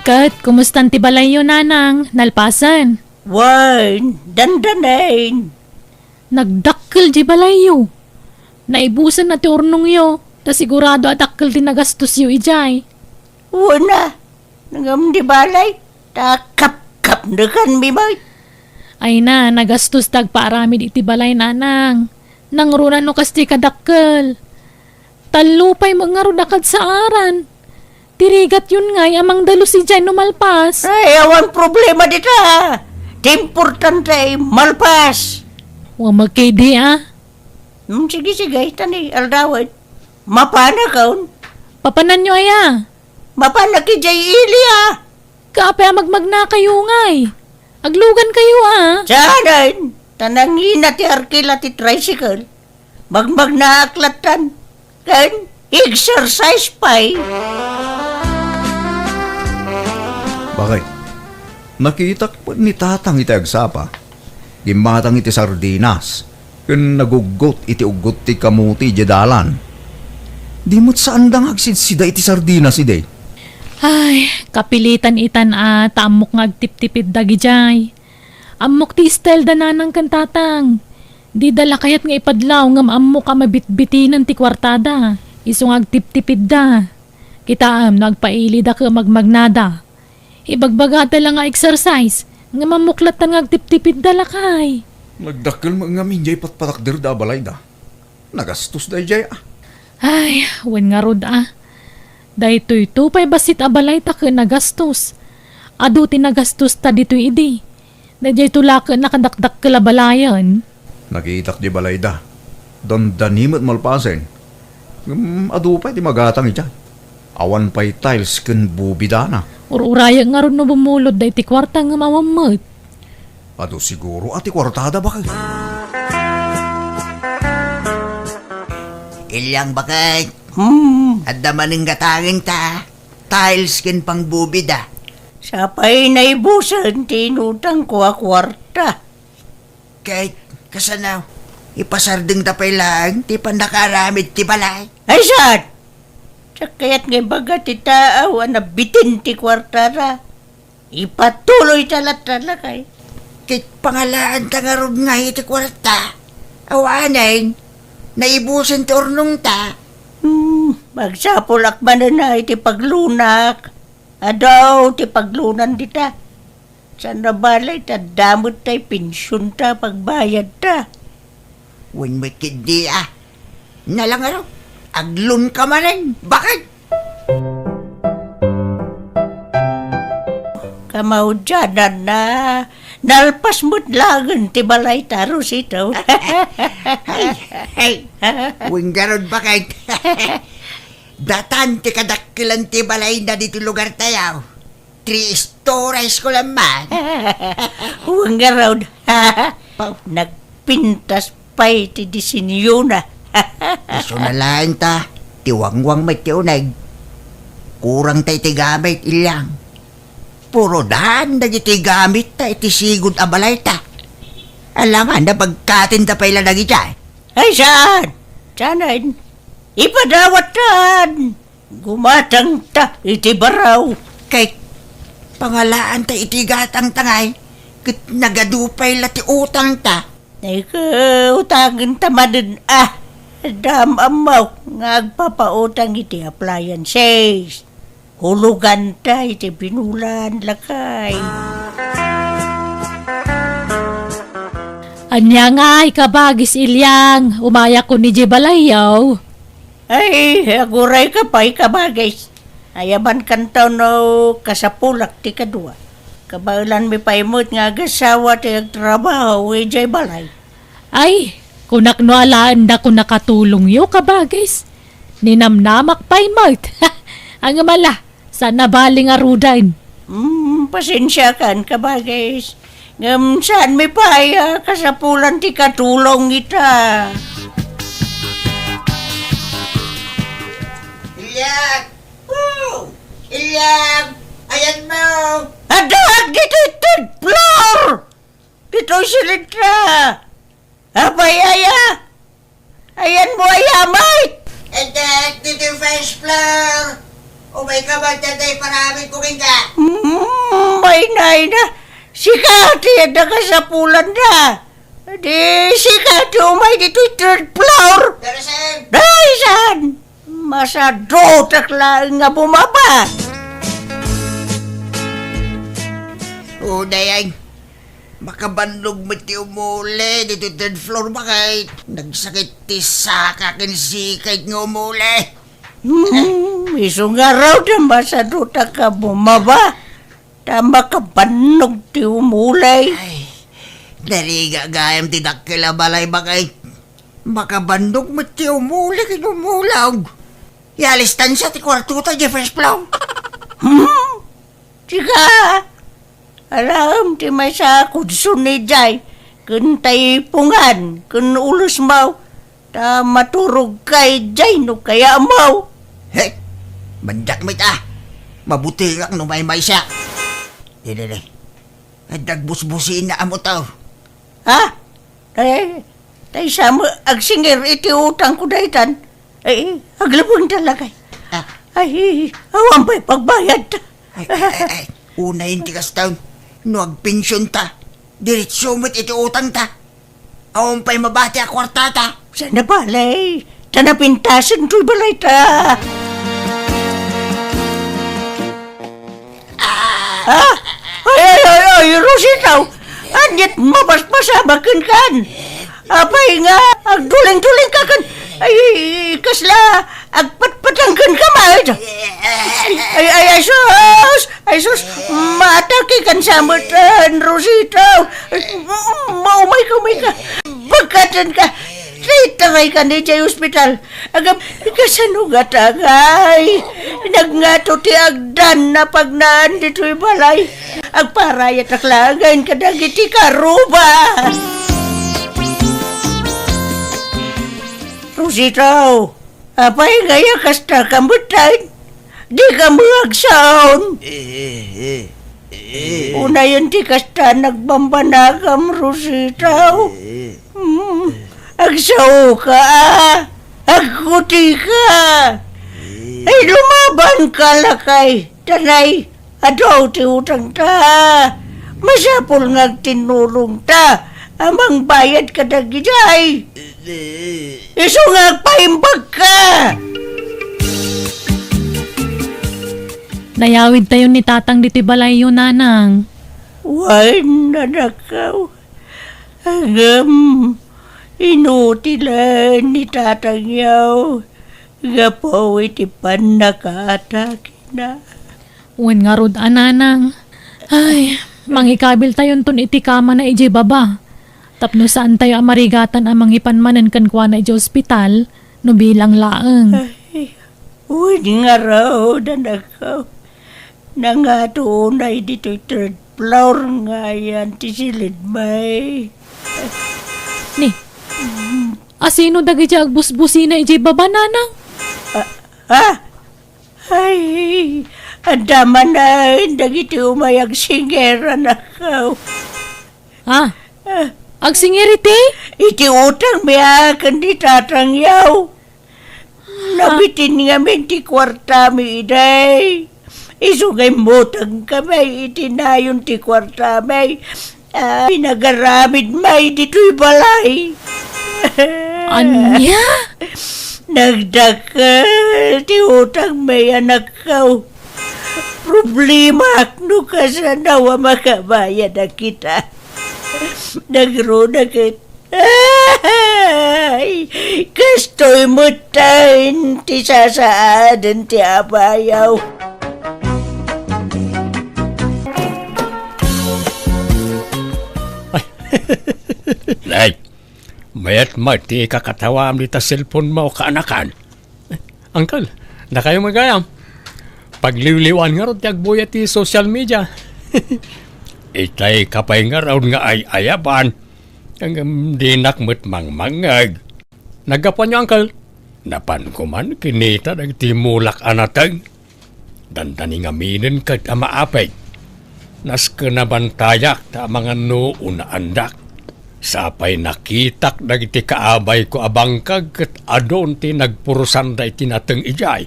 Ket, kumustan ti balayyo, nanang? Nalpasen? Wen, dandanen. Nagdakkel diay balayyo. Naibusenna ti urnongyo, ta sigurado a dakkel ti nagastosyo idiay. Wen a, ngem di balay, ta kapkapnekanmi met. Ay na, nagastos ti agpaaramid iti balay, nanang. Nangruna no kasta kadakkel. Tallo pay met ngarud a kadsaaran. Ti rigatyon ngay a mangdalus idiay no malpas. Ay, awan problema dita. Ti importante, malpas. Wa met ketdi a. Hmm, sige, sige, ta ni aldawen. Mapanakon? Papananyo aya? Mapanak idiay ili a. Kaapay a magmagnakayo ngay? Aglugankayo a. Saanen, ta nangina ti arkila ti tricycle. Magmagnaak lattan. Ken exercise pay. Bakit? Nakitak ni Tatang iti agsapa. Gimmatang iti sardinas, ken naguggot iti uggot ti kamuti idiay dalan. Di met saanda nga agsidsida iti sardinas idi. Ay, kapilitan itan a ta ammok nga agtiptipid dagidiay. Ammok ti style da nanang ken tatang. Dida la kayat nga ipadlaw ngem ammok a mabitbitinen ti kuartada. Isu nga agtiptipidda. Kitaem no agpailida ket magmagnada. Ibagbagada la nga exercise, ngem ammok lattan nga agtiptipidda lakay. Nagdakkel met ngamin diay patpatakderda a balayda. Nagastos daydiay a. Ay, wen ngarud a. Daytoyto pay bassit a balayta ket nagastos. Adu ti nagastosta ditoy idi. Daydiay tulaken a kadakdakkel a balayen. Nakitak di balayda. Dandani met malpasen. Ngem adu pay ti magatang idiay. Awan pay tiles ken bubidana. Ur-urayek ngarud no bumulod daytoy kuarta ngem awan met. Adu siguro a ti kuartada, bakit? Ilyang, bakit? Hmm. Adda manen gatangenta. Tiles ken pangbubida. Sapay naibusen ti inutangko a kuarta. Ket, kasano? Ipasardengta pay laeng ti pannakaaramid ti balay? Ay, saan? Sakayat nga ibaga ti taaw a nabitin ti kuartara. Ipatuloyta latta lakay. Ket pangalaanta ngarud nga iti kuarta. Awanen, naibusen ti urnongta. Hmm, magsapulak manen a iti paglunak. Adu ti paglunan dita. Saan a balay ta adda met tay pensionta, pagbayadta. Wen met ketdi a. Nalangaro, aglunka manen. Bakit? Kamaudiananna, nalpas met laeng ti balayta, Rosito. Ay, ay. Wen ngarud, bakit? Datan ti kadakkelan ti balayna ditoy lugartayo. Three stories ko lang man. Wen ngarud. Pau. Nagpintas pay ti disenyona. Isu na laeng ta, ti wangwang met ti uneg. Kurang ta iti gamit, Ilyang. Puro daan dagiti gamitta iti sigud a balayta. Alangan, napagkatinta pay la dagiti. Ay, saan? Saanen? Ipadawattan! Gumatangta iti baraw. Kay pangalaanta iti gatangta ngay, ket nagadu pay la ti utangta. Ay, ket utangenta manen a. Adda am-ammo nga agpapautang iti appliances. Huloganta iti binulan, lakay. Ania ngay, kabagis Ilyang, umayakon idiay balayyo. Ay, agurayka pay, kabagis. Ayabankanto no kasapulak ti kadua. Kabaelanmi pay met nga agasawa ti agtrabaho idiay balay. Ay, kunak no alaendak a nakatulongyo, kabagis. Ninamnamak pay met. Ngem ala, saan a bali ngaruden. Mm, pasensiakan, kabagis. Ngem saanmi pay a kasapulan ti katulong ita. Ilyang! Oh! Ilyang! Ayanmo! Addaak ditoy third floor! Ditoy silintra! Apay aya? Ayanmo aya met? Addaak ditoy first floor! Umayka man dayta iparamidko kenka! Mm, ay na, ay na. Sika ti adda kasapulanda. Di sika ti umay ditoy third floor. Daysan! Masadutak laeng nga bumaba. O, dayay. Makabannog met ti umuli ditoy third floor, bakit? Nagsakit ti saka ken sikay nga umuli. Hmm, isu ngarud ta masadutak nga bumaba. Ta makabannog ti umuli. Ay, narigat gayam ti dakkel a balay, bakit? Makabannog met ti umuli ken umulog. Ialistan sa ti kuartota, Jeffrey Splong. Hmm? Sika, aram ti maysa a kudson idiay, ken taipungan, ken ulusmaw, ta maturogka idiay no kayatmo. He, mandak met a, mabutengak no maymaysa. Didi, didi. Adda agbusbusina a motor. Ha? Eh, tay sa mo agsingir iti utangko daytan. Eh, aglubeng talaga. Ah. Ay, awan pay pagbayad. Ay, ay, ay, ay. Unayen ti kastan. No agpensionta, diretso met iti utangta. Awan pay mabati a kuartata. Sana balay, ta napintasen toy balayta. Ah! Ay, ay, ay, ay, Rosita! Aniat mapaspasabak kenka? Apay nga agdulingdulingka ken, ay, kasla agpatpatang kenka met? Ay, ay, ay, sus! Ay, sus! Maatake kan sa met, Rosita! Maumay ka, umay ka! Pagkaten ka! Itaray ka ni jay ospital. Agam, kasano nga tagay? Nagngato ti agdan a pagnaan ditoy balay. Agparayatak laengen kadagiti karuba. Rosita, apay nga ya kasta ka met? Dika met agsaon. Eh, eh, eh. Unayen ti kasta nagbambanagam, Rosita. Eh. Hmm, agsaoka, a. Agkutika. Eh. Ay, lumabanka, lakay. Tanay, adu ti utangta. Masapul nga agtinnulongta a mangbayad kadagijay. Eh. Isu nga agpaimbagka. Nayawidtayon ni Tatang ditoy balayyo, Nanang. Wen, anakko. Ngem, inutilen ni Tatangyo gapu iti pannakaatakena. Wen ngarud a, Nanang. Ay, mangikabiltayonton iti kamana idiay baba. Tapno saantayo a marigatan a mangipan manen kenkuana idiay ospital no bilang laeng. Ay, wen ngarud, anakko. Nangato unay ditoy third floor nga ayan ti silidmi. Ni, asino dagiti agbusbusina idiay baba, Nanang? Ah, ah? Ay, adda manen dagiti umay agsingir, anakko. Ah, agsingir iti? Iti utangmi a ken ni Tatangyo. Nabitin ngamin ti kuartami idi. Isu nga immutangkami iti nayon ti kuartami. Ah, pinagaramidmi ditoy balay. Ania? Nagdakkel ti utangmi, anakko. Problemaak no kasano a makabayad a kita. Nagruna ket, ay, kastoy metten ti sasaaden ti abayaw. Ay, nay, mayat met ti ikakatawam dita cellphone mo, kaanakan. Uncle, dakayo met gayam. Pagliwliwan ngarud ti agbuya ti social media. Itay ka pay ngarud nga ay-ayaban. Ngem dinak met mangmangngeg. Naggapuanyo, Uncle? Napanko man kinita dagiti mulak a nateng. Dandani ngaminen ket a maapeg. Nasken a bantayak ta amangan no unaandak. Sapay nakitak dagiti kaabayko a bangkag ket adun ti nagpurusanda iti nateng idiay.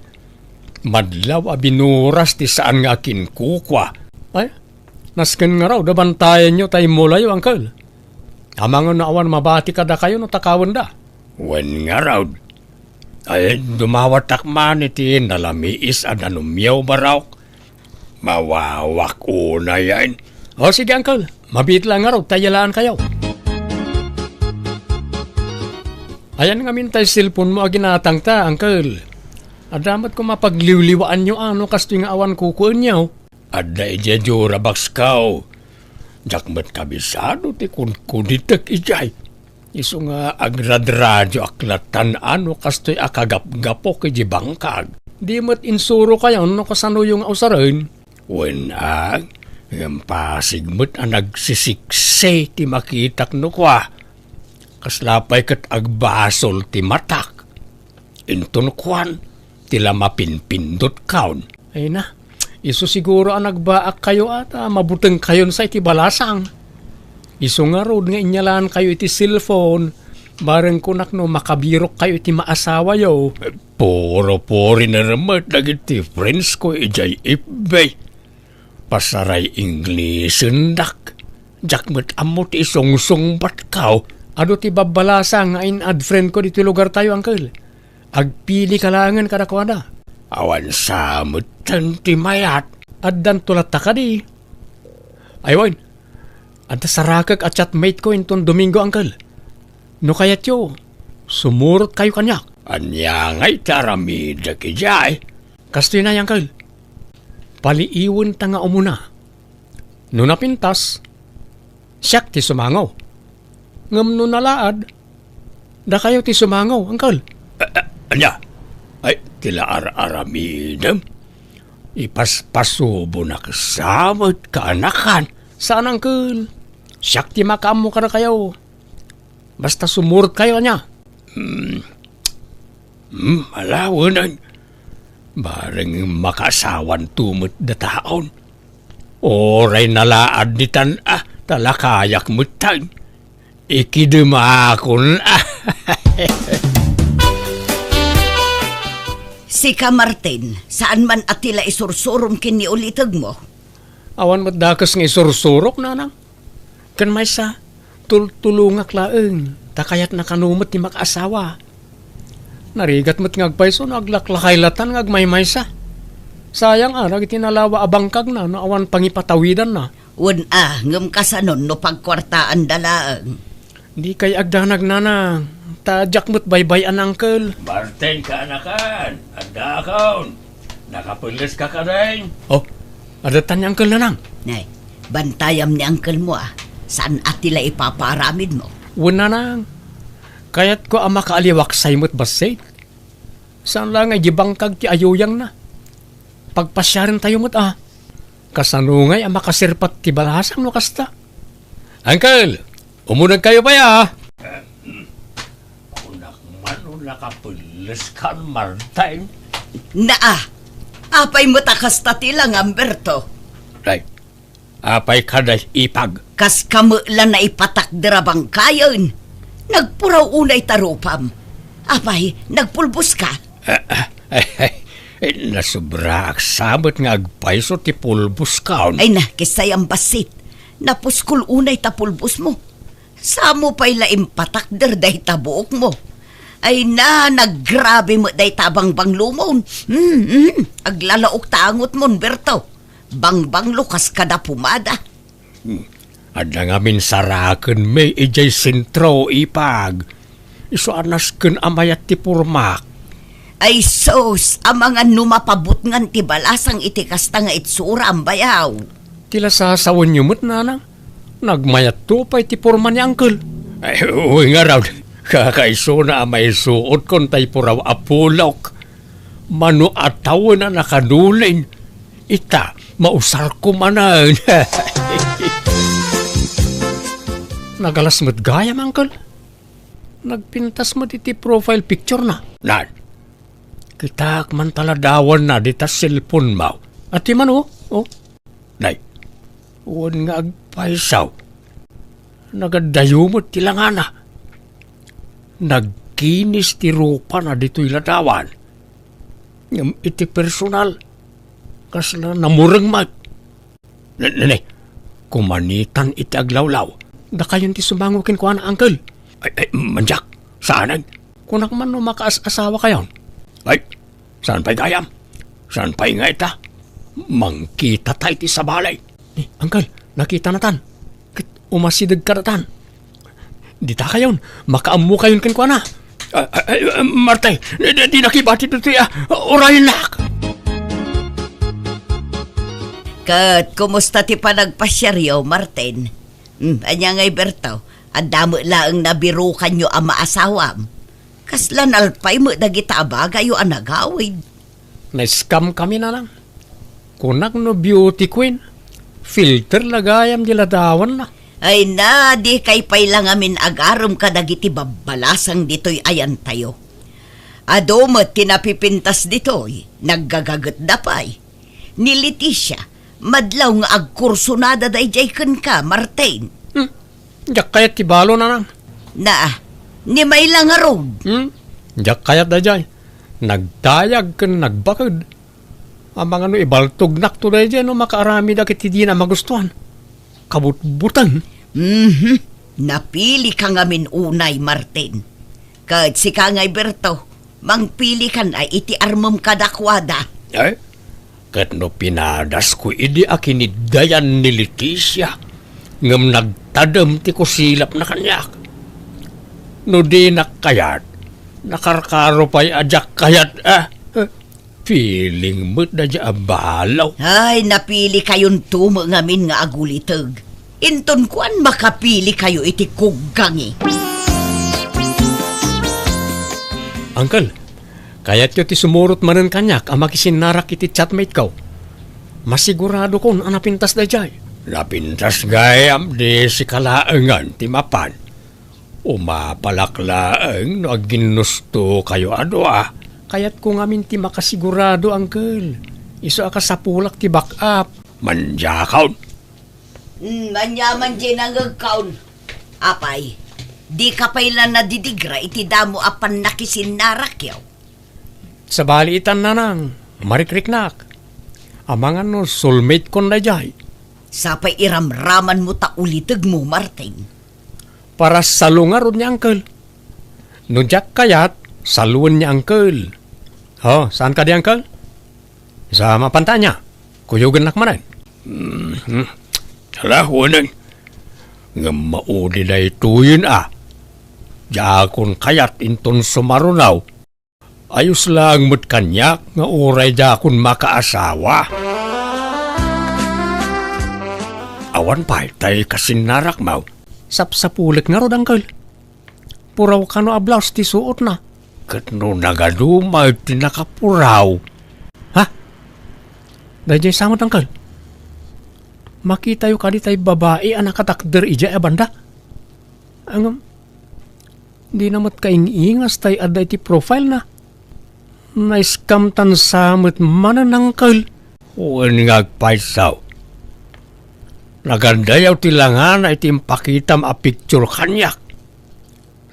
Madlaw a binuras ti saan nga akinkukua. Ay, nasken ngarud a bantayanyo ta immulayo, Uncle. Amangan no awan mabati kadakayo no takawenda. Wen ngarud. Ay, dumawatak man iti nalamiis a danumyo, Barok. Mawawak unay, ay. O, sige, Uncle. Mabiit lang ngarud, ta yalaankayo. Ayan ngamin tay cellphone mo a ginatangta, Uncle. Adda met koma pagliwliwaanyo, a, no kastoy nga awan kukuenyo. Adda idiay jura box ko. Diak met kabisado ti kunkunitek idiay. Isu nga agradradio ak latan a no kastoy a kagapgapok idiay bangkag. Di met insurokayon no kasanoyo nga usaren. Wen a, ngem pasig met a nagsisiksi ti makitak no kua. Kasla pay ket agbasol ti matak. Inton kuan, ti la mapinpindot kaon. Ay na, isu siguro a nagbaak kayo at, ah, mabuteng kayon sa iti balasang. Isu ngarud nga inyalaan kayo iti cellphone, bareng kunak no makabirok kayo iti maasawayo. Puro puriner met dagiti friends ko idiay F B. Pasaray Inglesen dak. Diak met ammo ti isungsungbat kaw. Adu ti babbalasang nga in-add friend ko ditoy lugar tayo, Uncle. Agpili ka laengen kadakuada. Awan sa metten ti mayat. Addanto latta kadi. Ay wen, adda sarakek a chatmate ko inton Domingo, Uncle. No kayatyo, sumurot kayo kaniak. Ania ngay ti aramidek idiay? Kastoy na, Uncle. Paliiwenta nga umuna. No napintas, siak ti sumango. Ngem no nalaad, dakayo ti sumango, Uncle. A-, a-, ania? Ay, ti la ar-aramidem? Ipaspasubonak sa met, kaanakan. Saan, Uncle. Siak ti makaammo kadakayo. Basta sumurot kayo, ania? Hmm. Hmm, ala wen. Bareng makaasawanto met dataon. Uray nalaad ditan, a, ta la kayak metten. Ikidemakon, a. Sika, Martin, saan man a ti la isursurom ken ni ulitegmo? Awan met dakes nga isursurok, nanang. Ken maysa, tultulongak laeng, ta kayatna kano met ti makaasawa. Narigat met nga agpayso no aglaklakay latan nga agmaymaysa. Sayang a, dagiti nalawa a bangkagna no awan pangipatawidanna. Wen a, ngem kasanon no pagkuartaanda laeng? Dikay agdanag, nanang, ta diak met baybay-an, Uncle. Martin, kaanakan, addaakon. Nakapelles ka kadin? Oh, adda tan ni Uncle, nanang. Nay, bantayam ni Uncle mo, a. Saan a ti la ipapaaramid mo? Wen, nanang. Kayatko a makaaliwaksay met bassit. Saan la nga idiay bangkag ti ayuyangna. Pagpasiarentayo met, a. Kasano ngay a makasirpat ti balasang no kasta? Uncle, umunegkayo pay, a. Kunak man no nakapelles kan, Martin. Naa, apay met a kasta ti langam, Berto? Ay, apay kadi, ipag? Kas kamo la naipatakder a bangkayen. Nagpuraw unay ta rupam. Apay, nagpulbos ka? Ah, ah, ay, ay, nasobraak sa met nga agpayso ti pulbos kaon. Ay na, kissayam bassit. Napuskol unay ta pulbos mo. Samo pay la impatakder dayta buok mo. Ay na, naggrabe met dayta a bangbanglo mon. Hmm, hmm, aglalaok ta angot mon, Berto. Bangbanglo kas kada pumada. Hmm. Adda ngamin saraken mi idiay sentro, ipag. Isu a nasken a mayat ti pormak. Ay sus, amangan no mapabutngan ti balasang iti kasta nga itsura, am bayaw. Ti la sasawenyo met, nanang. Nagmayatto pay ti porma ni Uncle. Ay, uy, ngarud. Kakaisuna a maisuotkon tay puraw a pulok. Mano a tawen a nakadulin. Ita, mausarko manen. Nagalas met gayam, Uncle. Nagpintas met iti profile picture na. Nan, kitaak man ta ladawanna dita cellphone mo. Ati man, oh. Oh. Nay, wen nga agpayso. Nagaddayo met ti langana. Nagkinis ti rupana ditoy ladawan. Ngem iti personal, kasla namureng met. Ne, ne, ne. Kumanitan iti aglawlaw. Dakayon ti sumango kenkuana, Uncle. Ay, ay, mandiak. Saanen? Kunak man no makaas-asawakayon. Ay, saan pay gayam? Saan pay nga ita? Mangkitata iti sabali. Eh, Uncle, nakitanatan. Ket umasidegkadatan. Dita kayon, makaammokayon kenkuana. Ah, ah, ah, Martay, di, di, di nakibati ditoy, ah, urayennak. Ket kumusta ti panagpasiaryo, Martin? Hmm, ania ngay, Berto? Adda met laeng nabirukanyo a maasawam. Kasla nalpay met dagita a bagayyo a nagawid. Na-scam kami, nanang. Kunak no beauty queen, filter la gayam di ladawanna. Ay na, dikay pay la ngamin agarem kadagiti babbalasang ditoy ayantayo. Adu met ti napipintas ditoy, naggagagetda pay. Ni Leticia, madlaw nga agkursonada daydiay kenka, Martin. Hmm. Diak kayat ti balo, nanang. Na, ni Mayla ngarud. Hmm? Diak kayat daydiay. Nagdayag ken nagbaked. Amangan no ibaltognakto daydiay no makaaramidak iti dina magustuan. Kabutbuteng. Mhm. Napilika ngamin unay, Martin. Ket sika ngay, Berto, mangpilikan a iti armem kadakuada. Eh? Ket no pinadasko idi a kiniddayan ni Leticia, ngem nagtadem ti kusilapna kaniak. No dinak kayat, nakarkaro pay a diak kayat, ah. Feeling met daydiay a balo. Ay, napili kayonto met ngamin nga aguliteg. Inton kuan, makapili kayo iti kuggangi. Uncle, kayatyo ti sumurot manen kaniak a makisinnarak iti chatmate ko? Masiguradokon a napintas daydiay. Napintas gayam, di sika laengen ti mapan. Umapalak laeng no agginnusto kayo a dua. Kayatko ngamin ti makasigurado, Uncle. Isu a kasapulak ti back up. Mandiakon. Hmm, ania man diay nangegkon. Apay, dika pay la nadidigra iti damo a pannakisinnarakyo? Sabali itan, nanang, marikriknak. Amangan no soulmate kon daydiay. Sapay iramramanmo ta ulitegmo, Martin. Para salo ngarud ni Uncle. No diak kayat, saloen ni Uncle. Oh, saan kadi, Uncle? Sa mapanta ania? Kuyogennak manen. Mhm. Ala, wen. Ngem maudi daytoyen a. Diakon kayat inton sumaruno. Ayos laeng met kaniak nga uray diakon makaasawa. Awan pay tay kasinnarakmo. Sapsapulek ngarud, Uncle. Puraw kano a blouse ti suotna. Ket no nagadu met ti nakapuraw? Ha? Daydiay sa met, Uncle. Makitayo kadi tay babai a nakatakder idiay a banda? Ngem, dina met kaing-ingas tay adda iti profile na. Na-scam tan sa met manen, Uncle. Wen nga agpayso. Nagandayaw ti langana iti impakitam a picture kaniak.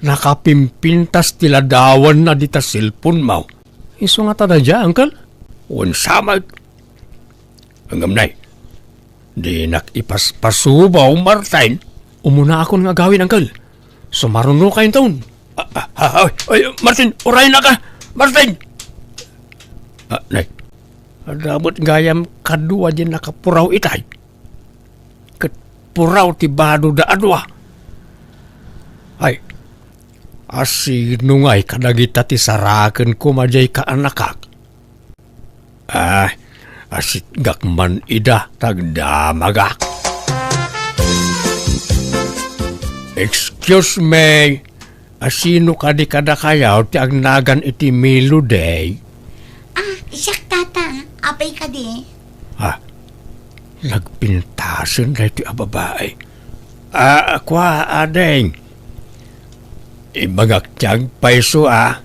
Nakapimpintas ti ladawanna dita cellphone-mo. Isu ngata daydiay, Uncle? Wen sa met. Ngem nay, dinak ipaspasubaw, Martin. Umunaakon nga agawid, Uncle. Sumarunokayo inton. Ah, ah, ah, ay, ay, Martin, urayennaka! Martin! Ah, nay, adda met gayam kadua diay nakapuraw itay. Ket puraw ti badoda a dua. Ay, asino ngay kadagita ti saraken koma diay kaanakak? Ah, asitgak man ida ta agdamagak. Excuse me, asino kadi kadakayo ti agnagan iti Melody? Ah, siak, tata. Apay kadi? Ah, nagpintasen daytoy a babai. Ah, kua, ading. Ibagak ti agpayso a.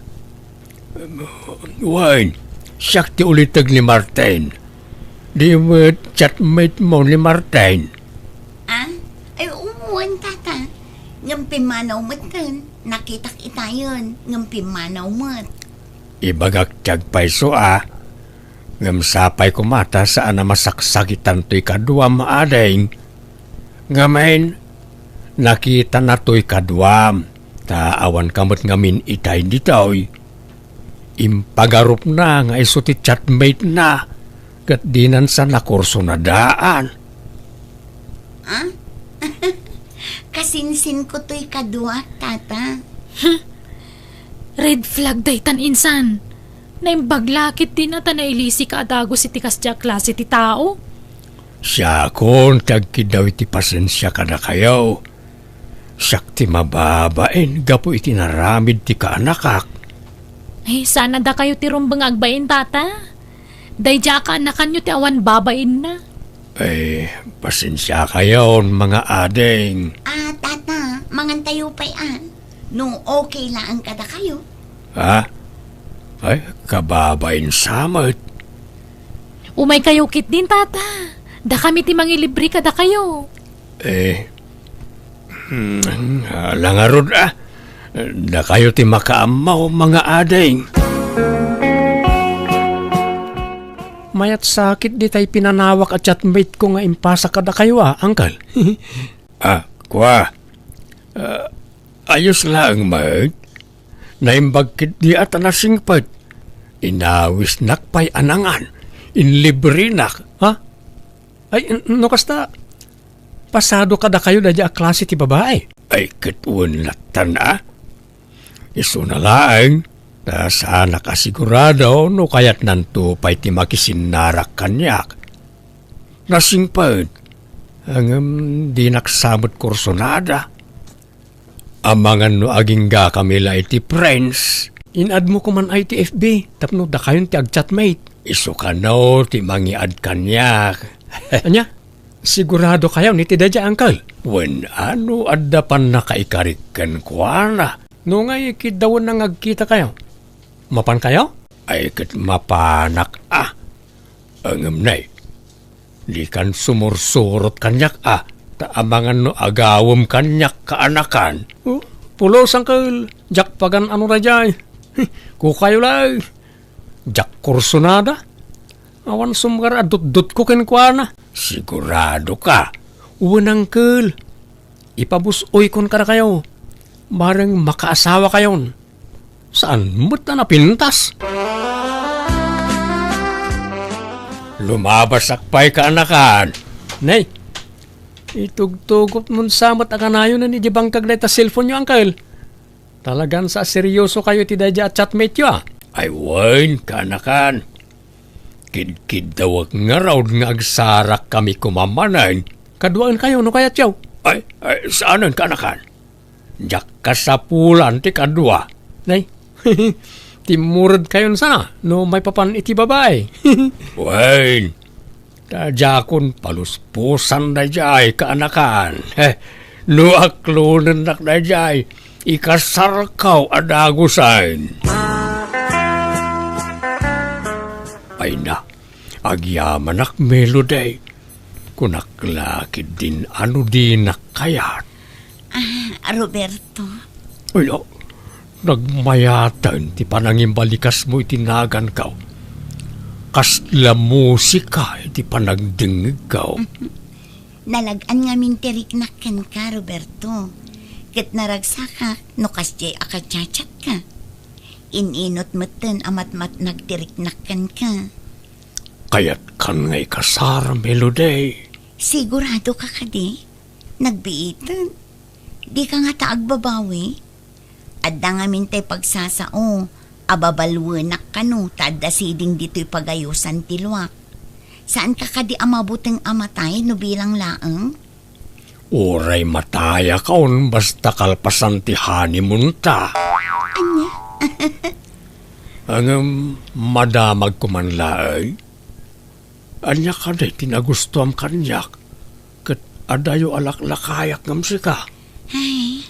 Wen, siak ti uliteg ni Martin. Di met chatmate mo ni Martin? Ah? Ay, wen, tata. Ngem pimmanaw metten. Nakitak itayen, ngem pimmanaw met. Ibagak ti agpayso a. Ngem sapay koma ta saan a masaksakitan toy kaduam, ading. Ngamin, Nakitanatoy kaduam, ta awanka met ngamin itay ditoy. Impagarupna nga isu ti chatmate-na, ket dinan sa nakursunadaan. Ah? Kasinsinko toy kaduak, Tata. Red flag daytan, insan. Naimbag la ketdin a ta nailisika a dagus iti kasdiay a klase ti tao. Siakon ti agkiddaw iti pasensia kadakayo. Siak ti mababain gapu iti naramid ti kaanakak. Ay, saan a dakayo ti rumbeng nga agbain, Tata. Daydiay a kaanakanyo ti awan babainna. Ay, pasensiakayon, mga ading. Ah, Tata, mangantayo pay, ah. No okay laeng kadakayo. Ha? Ay, kababain sa met. Umaykayo ketdin, Tata. Dakami ti mangilibre kadakayo. Eh, hmm, ala ngarud, ah. Dakayo ti makaammo, mga ading. Mayat sakit ditay pinanawak a chatmate ko nga impasa kadakayo, ah, uncle. Ah, kua. Ah, ayos laeng met. Naimbag ketdi a ta nasingpet. Inawisnak pay a nangan. Inlibrenak, ha? Ay, n-, no kasta, pasado kadakayo daydiay a klase ti babai. Ay, ket wen lattan, a? Isuna laeng, ta saanak a sigurado no kayatnanto pay ti makisinnarak kaniak. Nasingpet, ngem dinak sa met kursunada. Amangan no aginggakami la iti friends. In-add-mo koman ay ti F B tapno dakayon ti agchatmate. Isu kano ti mangiad kaniak. Ania? Sigurado kayon iti daydiay, uncle? Wen a no adda pannakaikarik kenkuana. No ngay, kiddawenna nga agkitakayo. Mapankayo? Ay, ket mapanak a. Ngem nay, dikan sumursurot kaniak a, ta amangan no agawem kaniak kaanakan. Oh, pulos, uncle, diak pagan-ano daydiay. Kukayo laeng. Diak kursunada. Awan sumgar a dutdotko kenkuana. Sigurado ka? Wen, uncle. Ipabus-oykon kadakayo. Bareng makaasawakayon. Saan met a napintas? Lumabasak pay kaanakan. Nay, itugtugotmon sa met a kanayon idiay bangkag dayta cellphone-yo, uncle. Talagan sa seryosokayo iti daydiay a chatmate-yo, a? Ay wen, kaanakan. Kidkiddawek ngarud nga agsarakkami koma manen. Kaduaenkayo no kayatyo. Ay, ay, saanen, kaanakan. Diak kasapulan ti kadua. Nay, timmuredkayon sana no maipapan iti babai. Wen, ta diakon paluspusan daydiay kaanakan. He, no aklonennak daydiay, ikasarkaw a dagusen. Ay na, agyamanak, Melody. Kunak la ketdin a no dinak kayat. Ah, Roberto. Ay, ah, nagmayaten ti panangimbalikasmo iti naganko. Kasla musika iti panagdengngegko. Nalag-an ngamin ti riknak kenka, Roberto. Ket naragsakak no kasdiay a kachachatka. In-inut metten a matmatnag ti riknak kenka. Kayatkan nga ikasar, Melody? Sigurado ka kadi? Nagbiiten? Dika ngata agbabawi? Adda ngamin tay pagsasao a babaluenak kano ta adda siding ditoy pagayosan ti luak. Saanka kadi a mabuteng a matay no bilang laeng? Uray matayakon basta kalpasan ti honeymoon-ta. Ania? Ngem madamagko man laeng. Ania kadi ti nagustuam kaniak ket adayo a laklakayak ngem sika? Ay,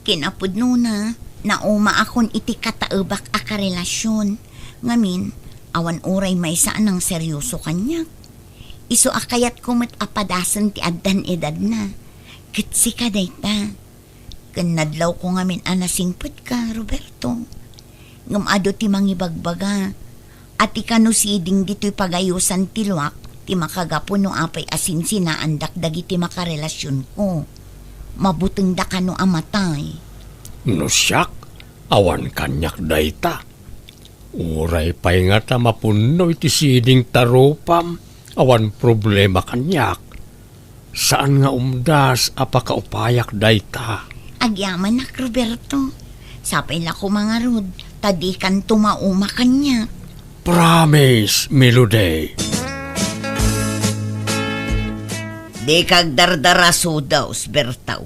kinapudnona, naumaakon iti kataebak a karelasion. Ngamin, awan uray maysa a nangseryoso kaniak. Isu a kayatko met a padasen ti addan edadna. Ket sika dayta. Ken nadlawko ngamin a nasingpetka, Roberto. Ngem adu ti mangibagbaga a ti kano siding ditoy pagayosan ti luak ti makagapu no apay a sinsinaandak dagiti makarelasionko. Mabutengda kano a matay. No siak, awan kaniak dayta. Uray pay ngata mapunno iti siding ta rupam, awan problema kaniak. Saan nga umdas a pakaupayak dayta. Agyamanak, Roberto. Sapay la koma ngarud, ta dikanto mauma kaniak. Promise, Melody. Dika agdardara, Sudaw, Bertaw.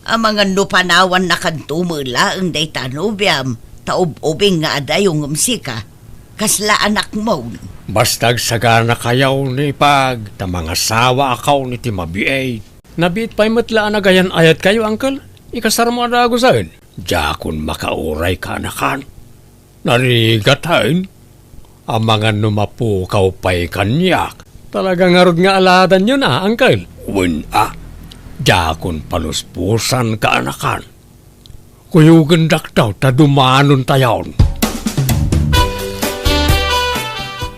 Amangan no panawannakanto met laeng dayta nobiam, ta ub-ubing nga adayo ngem sika, kasla anakmo. Basta agsaganakayo ni Pag, ta mangasawaakayon iti mabiit. Nabiit pay met la a nagayan-ayatkayo, Uncle. Ikasarmo a dagusen. Diakon makauray, kaanakan. Narigat, hain? Amangan no mapukaw pay kaniak. Talaga ngarud nga aladanyo na, Uncle. Wen a, diakon paluspusan, kaanakan. Kuyogendak daw ta dumanontayon.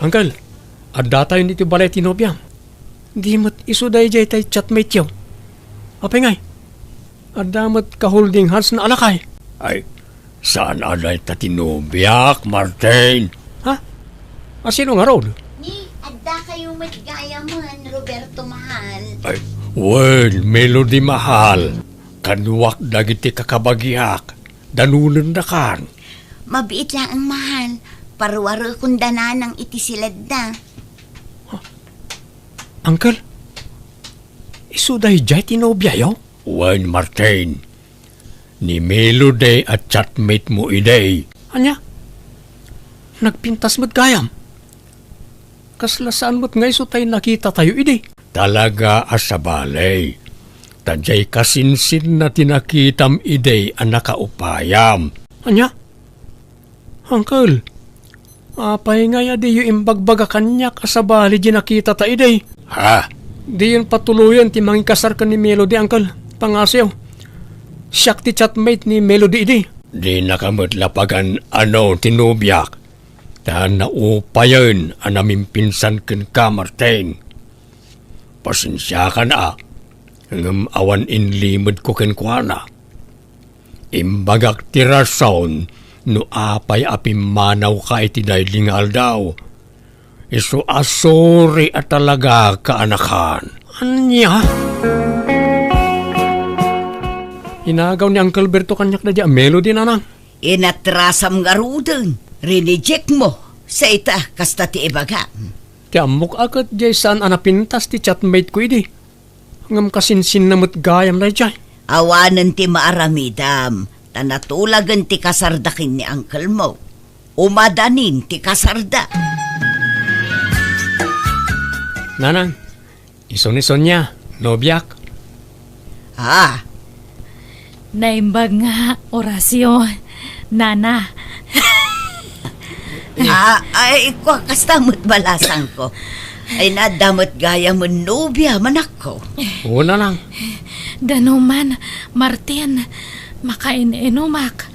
Uncle, addatayon iti balay ti nobiam. Di met isu daydiay tay chatmate-yo. Apay ngay? Adda met ka-holding hands na a lakay. Ay, saan a dayta ti nobiak, Martin. Ha? A, sino ngarud? Ni, addakayo met gayamen, Roberto mahal. Ay, wen, Melody mahal. Kaduak dagiti kakabagiak. Danonendakan. Mabiit laeng mahal. Paruarekon da nanang iti siledda. Uncle, isu daydiay ti nobiayo? Wen, Martin. Ni Melody a chatmate mo idi. Ania? Nagpintas met gayam. Kasla saan met nga isu tay nakitatayo idi? Talaga a sabali. Ta diay kasinsinna ti nakitam idi a nakaupayam. Ania? Uncle, apay ngay a diyo imbagbaga kaniak a sabali diay nakitata idi? Ha? Diyon patuloyen ti mangikasar ken ni Melody, Uncle. Pangasiw. Siak ti chatmate ni Melody idi. Dinaka met la pagan-ano ti nobiak, ta naupayen a namimpinsan kenka, Martin. Pasensiakan a, ngem awan inlimedko kenkuana. Imbagak ti rason no apay a pimmanawka iti daydi nga aldaw. Isu a sorry a talaga, kaanakan. Ania? Inagaw ni Uncle Berto kaniak daydi a Melody, nanang. Inatrasam ngaruden, rineject mo. Sa ita, kasta ti ibagam. Ti ammok a ket diay saan a napintas ti chatmate ko idi. Ngem kasinsinna met gayam daydiay. Awanen ti maaramidam, ta natulagen ti kasarda ken ni uncle mo. Umadanin ti kasarda. Nanang, isu ni Sonia, nobiak. Ah, Naimbag nga, Horacio, nana. Ah, ay, kua, kasta met balasangko. Ay, nadda met gayamen nobia, manakko. Oo, nanang. Danuman, Martin, makain-inumak.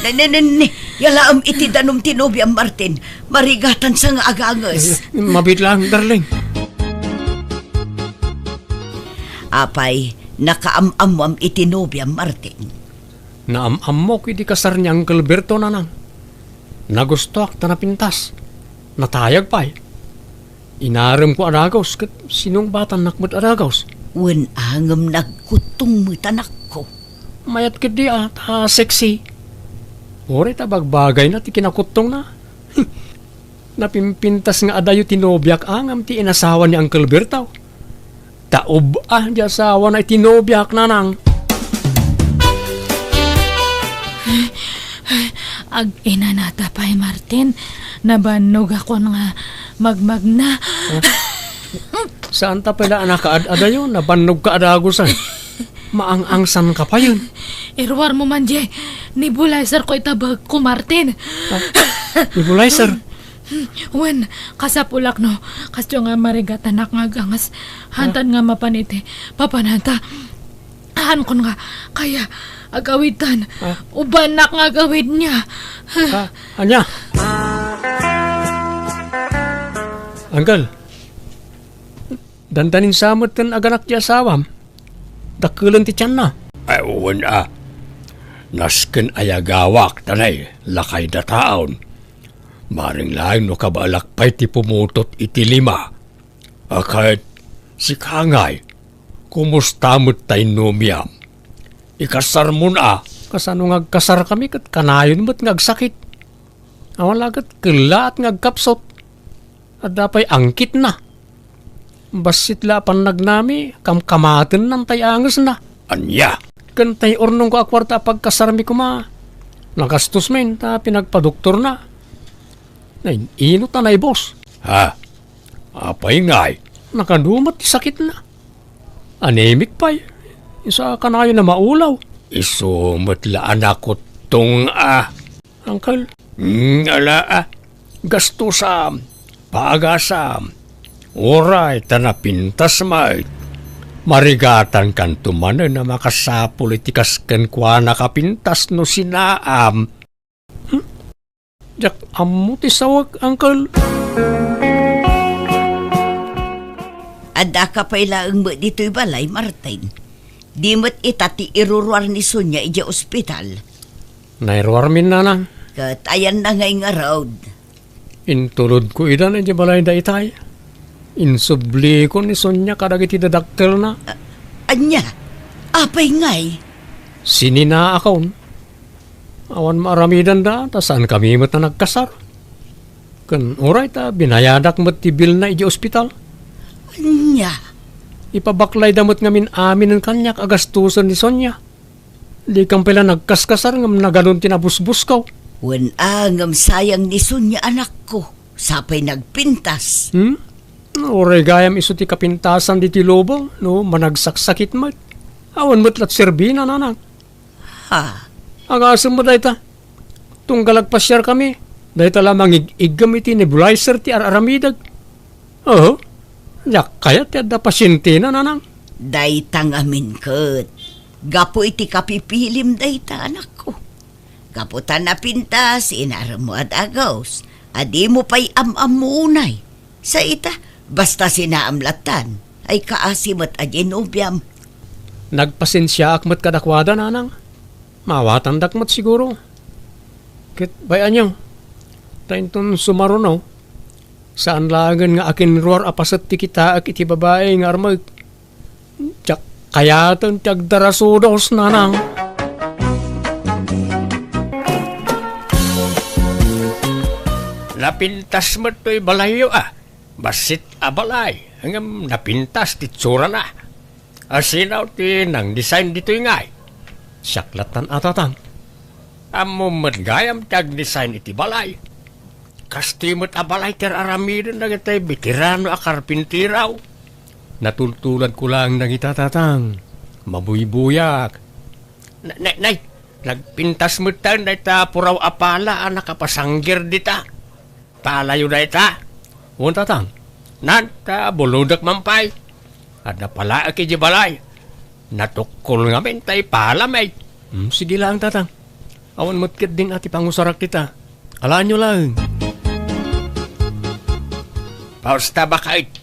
Ne, ne, ne, ne. Yalaem iti danum ti nobiam, Martin. Marigatan sa nga aganges. Eh, mabiit lang, darling. Apay, nakaam-ammoam iti nobiam, Martin? Naam-ammok iti kasar ni Uncle Berto, nanang. Nagustoak ta napintas. Natayag pay. Inaremko a dagus ket sinungbatannak met a dagus. Wen a, ngem nagkuttong met, anakko. Mayat ketdi a, ta sexy. Uray ta bagbagayna ti kinakuttongna. Napimpintas nga adayo ti nobiak a ngem ti inasawa ni Uncle Berto. Ta ub-a di asawana iti nobiak, nanang. Ag-inanata pay, Martin. Nabannogakon nga magmagna. Ah, saan ta pay la a nakaad-adayo? Nabannogka a dagusan. Maang-angsanka payen. Iruarmo man diay nebulizer ko ita bagko, Martin. Ah, nebulizer? Wen, kasapulak no kasdiay nga marigatanak nga aganges. Hantan nga mapan iti papananta. Haankon nga kaya agawidtan. Ah? Ubannak nga agawidna. Ah, ania? Uncle, dandanin sa met ken aganak ti asawam. dakelen ti tianna. Ay, wen a. Nasken a yagawak ta nay, lakay dataon. Maring laeng no kabaelak pay ti pumutot iti lima. A ket, sika ngay, kumusta met tay numiam? Ikasarmon a? Kasano nga agkasarkami ket kanayon met nga agsakit? Awan la ket kellaat nga agkapsut. Adda pay angkitna. Bassit la a pannagnami, kamkamatennan tay angesna. Ania? Ken tay urnongko a kuarta a pagkasarmi koma, nagastos men ta pinagpadoktorna. Nay, ino ta naibus? Ha? Apay ngay? Nakadumat ti sakitna. Anemic pay. Isu a kanayon a maulaw. Isu met la a nakuttong a. Uncle? Hmm, ala a. Gastusam. Pagasam. Uray ta napintas met. Marigatankanto manen a makasapul iti kas kenkuana a pintas no sinaam. Hmm? Diak ammo ti sawek, Uncle. Addaka pay laeng met ditoy balay, Martin. Di met ita ti iruruar ni Sonia idiay ospital. Nairuarmin, nanang. Ket ayanna ngay ngarud? Intulodko ida idiay balayda itay. Insubliko ni Sonia kadagiti dadakkelna. A-, ania? Apay ngay? Sininaakon. Awan maaramidanda, ta saankami met a nagkasar. Ken uray ta binayadak met ti bilna idiay ospital. Ania? Ipabaklayda met ngamin aminen kaniak a gastusen ni Sonia. Dikan pay la nagkaskasar ngem nagadun ti nabusbusko. Wen a, ngem sayang ni Sonia, anakko. Sapay nagpintas. Hmm? Uray gayam isu ti kapintasan ditoy lubong, no, managsaksakit met. Awan met la ti serbina, nanang. Ha? Agasem met dayta. Tunggal agpasiarkami, dayta la mangig-iggem iti nebulizer ti ar-aramidek. Oho. Diak kayat ti adda pasientena, nanang. Dayta ngamin ket gapu iti kapipilim dayta, anakko. Gapu ta napintas, inaremmo a dagus, a dimo pay am-ammo unay. Sa ita, basta sinaam lattan, ay kaasi met a diay nobiam. Nagpasensiaak met kadakuada, nanang. Maawatandak met siguro. Ket bay-anyo, ta inton sumaruno, saan laengen nga akinruar a paset ti kitaek iti babai nga armek. Diak kayaten ti agdarasudos, nanang. Napintas met toy balayyo a. Bassit a balay, ngem napintas ti itsurana. Asinaw ti nang-design ditoy ngay? Siak lattan a, tatang. Ammom met gayam ti ag-design iti balay. Kastoy met a balay ti ar-aramiden dagiti veterano a karpintero. Natultuladko laeng dagita, tatang. Mabuybuyak. Na-, na-, nay, nagpintas metten dayta puraw a pala a nakapasanggir dita. Palayo dayta? Wen, tatang. Nan, ta bulodek man pay. Adda palaek idiay balay. Natukkol ngamin tay pala met. Hmm, sige laeng, tatang. Awan met ketdin a ti pangusarak dita. Alaenyo laeng. Pausta, baket.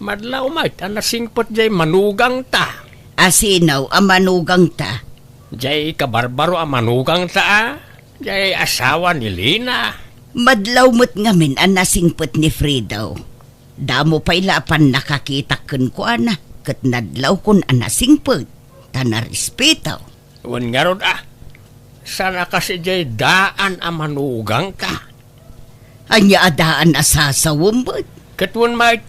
Madlaw met a nasingpet jay manugangta. Asino a manugangta? Jay kabarbaro a manugangta a, jay asawa ni Lina. Madlaw met ngamin a nasingpet ni Fredo. Damo pay la a pannakakitak kenkuana, ket nadlawkon a nasingpet, ta narespeto. Wen ngarud a, saan a kas idiay daan a manugangta? Ania a daan a sasawem met? Ket wen met,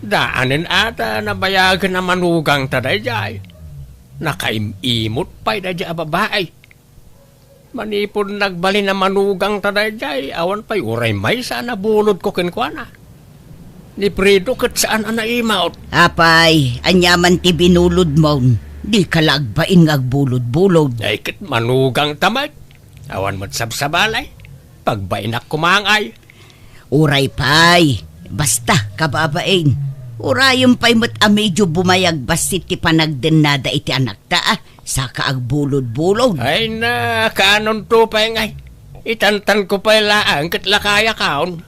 daanen a ta nabayagen a manugangta daydiay. Nakaim-imot pay daydiay a babai. Manipud nagbalin a manugangta daydiay, awan pay uray maysa a nabulodko kenkuana. Ni Fredo ket saan a naimot. Apay, ania man ti binulodmon? Dika la agbain nga agbulod-bulod. Ay, ket manugangta met. Awan met sabsabali. Pagbainak koma ngay. Uray pay. Basta, kababain. Urayem pay met a medio bumayag bassit ti panagdennada iti anakta, a. Saka agbulod-bulod. Ay na, kaanonto pay ngay. Itantanko pay laeng ket lakayakon.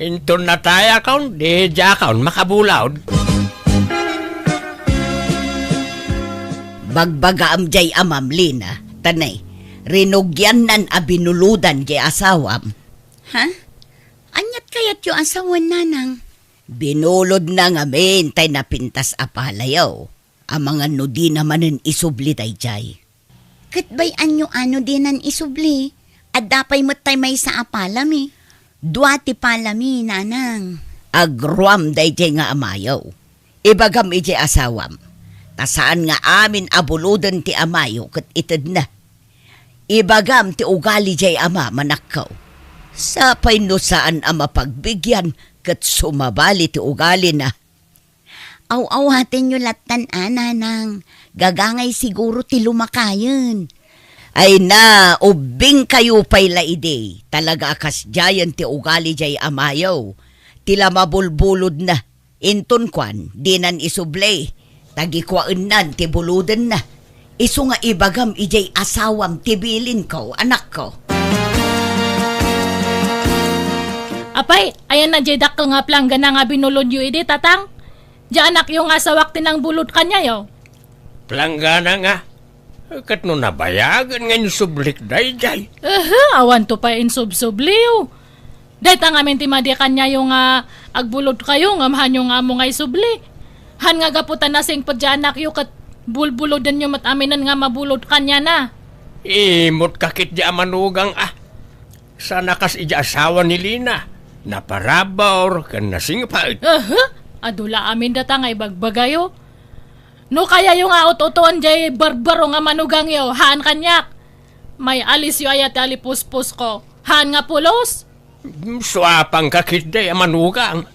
Inton natayakon, di diakon makabulod. Bagbagaam jay amam, Lina, ta ne, rinugiannan a binulodan jay asawam. Ha? Aniat kayatyo a sawen, nanang? Binulodna ngamin tay napintas a palayo. Amangan no dina manen isubli dayjay. Ket bay-anyo a no dinan isubli? Adda pay met tay maysa a palami. Dua ti palami, nanang. Agruam dayjay nga amayo. Ibagam idiay asawam, ta saan nga amin a buloden ti amayo ket itedna. Ibagam ti ugali jay ama, anakko. Sapay no saan a mapagbigian ket sumabali ti ugalina. Aw-awatenyo lattan a, nanang. Gagangay siguro ti lumakayen. Ay na, ubbingkayo pay la idi. Talaga a kasdiayen ti ugali jay amayo. Ti la mabulbulodna. Inton kuan, dinan isubli. Tagikuaennan ti bulodenna. Isu nga ibagam idiay asawam ti bilinko, anakko. Apay, ayanna jay dakkel nga planggana nga binulodyo idi, tatang? Diay anakyo nga asawak ti nangbulod kaniayo. Planggana nga, ket no nabayagen nga insublik dayjay. Ehe, awanto pay insubsubliyo. Dayta ngamin ti madi kaniayo nga agbulodkayo ngem haanyo nga ammo nga isubli. Haan nga gapu ta nasingpet diay anakyo ket bulbulodenyo met aminen nga mabulod kaniana. Immotka ketdi a manugang a. Saan a kas idiay asawa ni Lina. Naparabur ken nasingpet. Ehe, adu la amin data nga ibagbagayo. No kayayo nga ut-utoen diay barbaro nga manugangyo, haan kaniak. May-alisyo aya ti alipuspusko. Haan nga pulos? Suapanka ketdi a manugang.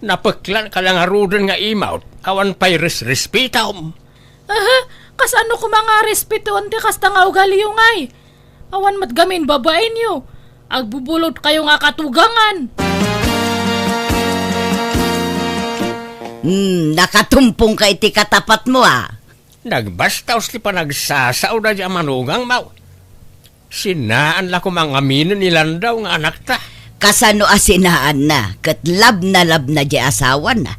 Napeklanka la ngaruden nga imawt, awan pay resrespetom. Aha, kasano koma nga respetoen ti kasta nga ugaliyo ngay? Awan met gamin babaenyo. Agbubulodkayo nga katugangan. Hmm, nakatumpongka iti katapatmo a. Nagbastaos ti panagsasao daydiay a manugangmo. Sinaan la koma nga aminen ni Landaw nga anakta. Kasano a sinaanna ket labnalabna diay asawana.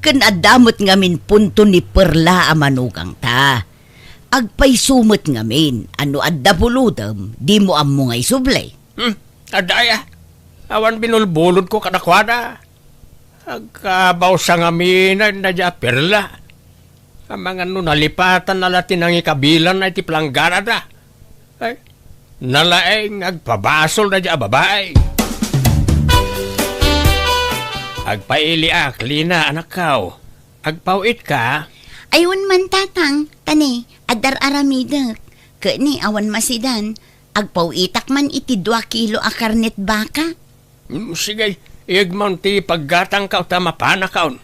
Ken adda met ngamin punto ni Perla a manugangta. Agpayso met ngamin a no adda bulodem, dimo ammo nga isubli. Hmm, adda aya. Awan binulbulodko kadakuada. Agkabawsa ngamin daydiay a Perla. Amangan no nalipatanna la ti nangikabilanna iti plangganada. Ay, nalaeng agpabasol daydiay a babai. Agpailiak, Lina, anakko. Agpaw-itka? Ay, wen man, tatang, ta ne, adda ar-aramidek. Ket ne, awan masidan, agpaw-itak man iti dua kilo a karnet baka. Mm, sige, iyegmon ti paggatangko ta mapanakon.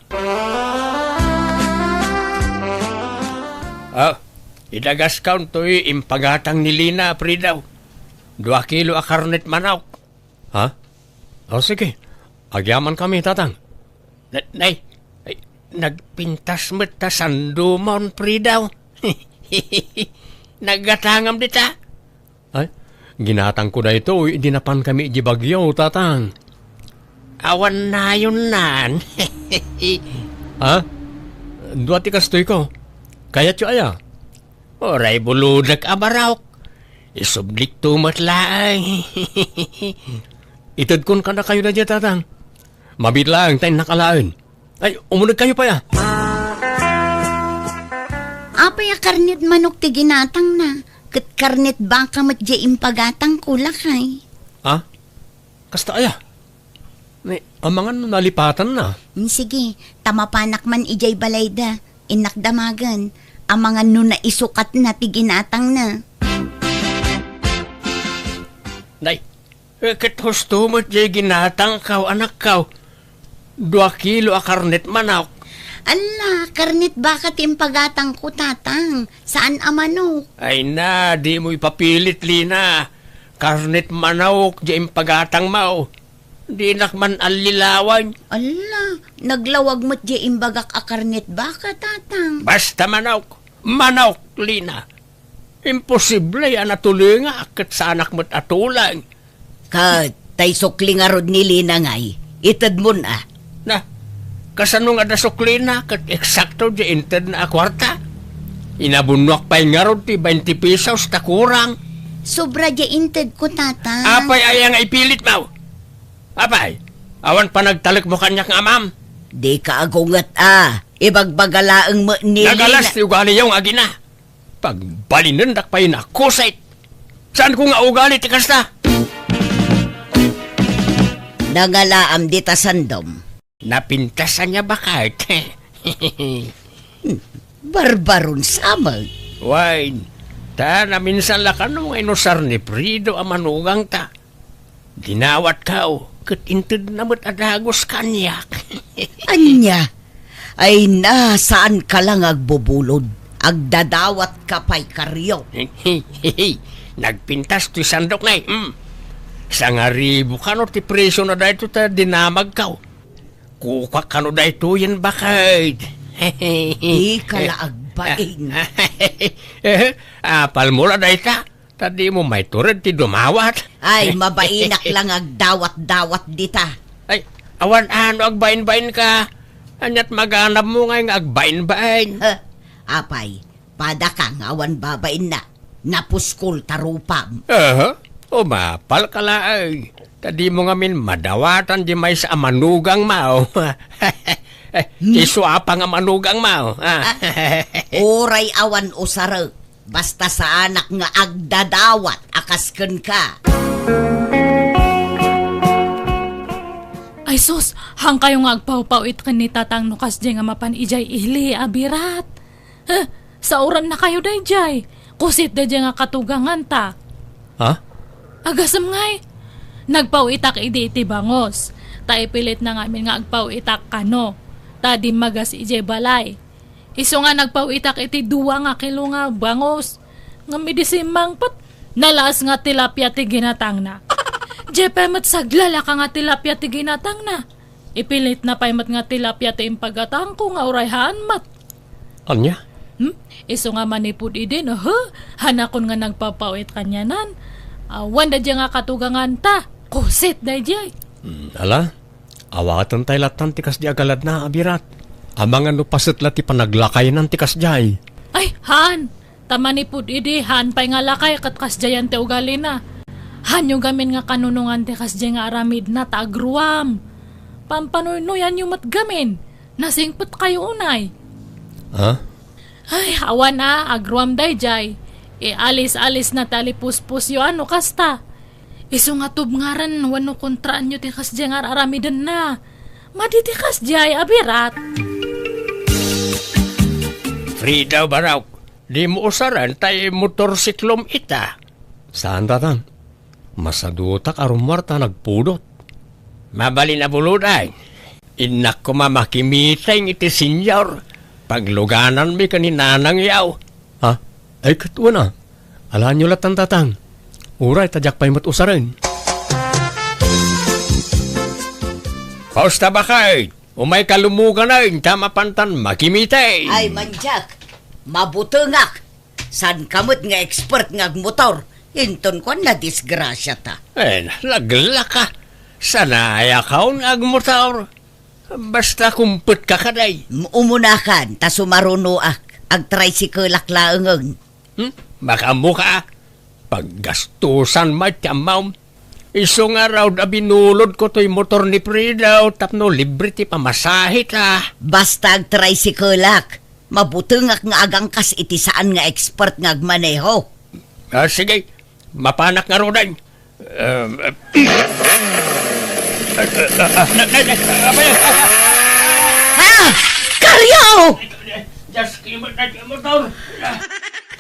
Ah, idagaskon toy impagatang ni Lina, Fridaw. Dua kilo a karnet manok. Ha? O, sige. Agyamankami, tatang. Na-, nay, ay, nagpintas met ta sandomon, Fridaw. Naggatangam dita. Ay, ginatangko daytoy idi napankami idiay Baguio, tatang. Awan nayonnan. Ha? Dua ti kastoyko. Kayatyo aya? Uray bulodek a barok. Isublikto met laeng. Itedkon kadakayo daydiay, tatang. Mabiit laeng ta innak alaen. Ay, umunegkayo pay a. Apay a karnet manok ti ginatangna, ket karnet baka met diay impagatangko, lakay. Ha? Kasta aya? Ni, amangan no nalipatanna. Mm, sige, ta mapanak man idiay balayda, innak damagen, amangan no naisukatna ti ginatangna. Nay, eh, ket husto met diay ginatangko, anakko. Dua kilo a karnet manok. Alla, karnet baka ti impagatangko, tatang. Saan a manok. Ay na, dimo ipapilit, Lina. Karnet manok diay impagatangmo. Dinak man allilawan. Alla, naglawag met diay imbagak a karnet baka, tatang. Basta manok. Manok, Lina. Imposible a natulengak ket saanak met a tuleng. Ket tay sukli ngarud ni Lina ngay, itedmon a. Na, kasano nga adda suklina ket eksakto diay intedna a kuarta? Inabunnoak pay ngarud ti twenty pesos ta kurang. Sobra diay intedko, Tatang. Apay aya nga ipilitmo? Apay, awan panagtalekmo kaniak nga amam? Dika agunget a. Ibagbaga laeng met ni Lina. Nagalas ti ugaliyo nga agina. Pagbalinendak pay nakusit. Saanko nga ugali ti kasta? Nangalaam dita sandom. Napintas ania, baket? Barbaron sa met. Wen, ta naminsan la kano nga inusar ni Fredo a manugangta. Dinawatko, ket intedna met a dagus kaniak. Ania? Ay na, saanka la nga agbubulod. Agdadawatka pay, Karyo. Nagpintas toy sandok ngay, hmm. Sangaribu kano ti presio na daytoy ta dinamagko. Kukuak kano daytoyen, baket. Dika la agbain. Eh, apalmo la dayta, ta dimo maitured ti dumawat. Ay, mabainak la nga agdawat-dawat dita. Ay, awan a no agbainbainka. Ania't maganabmo ngay nga agbainbain? Huh? Apay, padaka nga awan babainna. Napuskol ta rupam. Aha. Umapalka laeng. Ta dimo ngamin madawatan diay maysa a manugangmo. Eh, Hmm? Ti suapa nga manugangmo, ah. Ah, uray awan usarek, basta saanak nga agdadawat a kas kenka. Ay sus, haankayo nga agpawpaw-it ken ni Tatang no kasdiay nga mapan idiay ili a birat. Huh, saorannakayo daydiay. Kusit daydiay nga katuganganta. Ha? Agasem ngay, nagpaw-itak idi iti bangus, ta ipilitna ngamin nga agpaw-itak kano, ta dimmagas idiay balay. Isu nga nagpaw-itak iti dua nga kilo nga bangus, ngem idi simmangpet, nalaas nga tilapia ti ginatangna. Diay pay met saglalaka nga tilapia ti ginatangna. Ipilitna pay met nga tilapia ti impagatangko nga uray haan met. Ania? Hmm? Isu nga manipud idi, no, huh? Hanakon nga nagpapaw-it kanianan. Awan daydiay nga katuganganta. Kusit daydiay. Hmm, ala, awaten tay lattan ti kasdi a galadna, a birat. Amangan no paset la ti panaglakaynan ti kasdiay. Ay, haan. Ta manipud idi, haan pay nga lakay ket kasdiayan ti ugalina. Haanyo gamin nga kanunongan ti kasdiay nga aramidna ta agruam. Pampanuynuyanyo met gamin. Nasingpetkayo unay. Ha? Ay, awan a, agruam daydiay. Ialis-alisna ti alipuspusyo a no kasta. Isu nga tubngaran wenno kontraanyo ti kasdiay nga ar-aramidenna. Madi ti kasdiay a birat. Frida, barok, dimo usaren tay motorsiklom ita. Saan, Tatang? Masadutak a rummuar ta nagpudot. Mabalin a buloden. Innak koma makimiteng iti senior. Paglugananmi ken ni nanangyo. Ha? Ay, ket wen a. Alaenyo lattan, Tatang. Uray ta diak pay met usaren. Pausta, baket? Umayka lumuganen ta mapantan makimiteng. Ay, mandiak. Mabutengak. Saanka met nga expert nga agmotor? Inton kuan, nadisgrasiata. Eh, naglaka. Sanayakon nga agmotor. Basta kumpetka kadi. M-, umunakan, ta sumarunoak. Agtricycle-ak laengen. Hmm? Makaammoka? Paggastusan met ti ammom. Isu ngarud a binulodko toy motor ni Frida tapno libre ti pamasaheta. Basta agtricycle-ak. Mabutengak nga agangkas iti saan nga expert nga agmaneho. Ah, sige, mapanak ngaruden. Um, uh, Ha? Karyo! Just kimot na ti motor.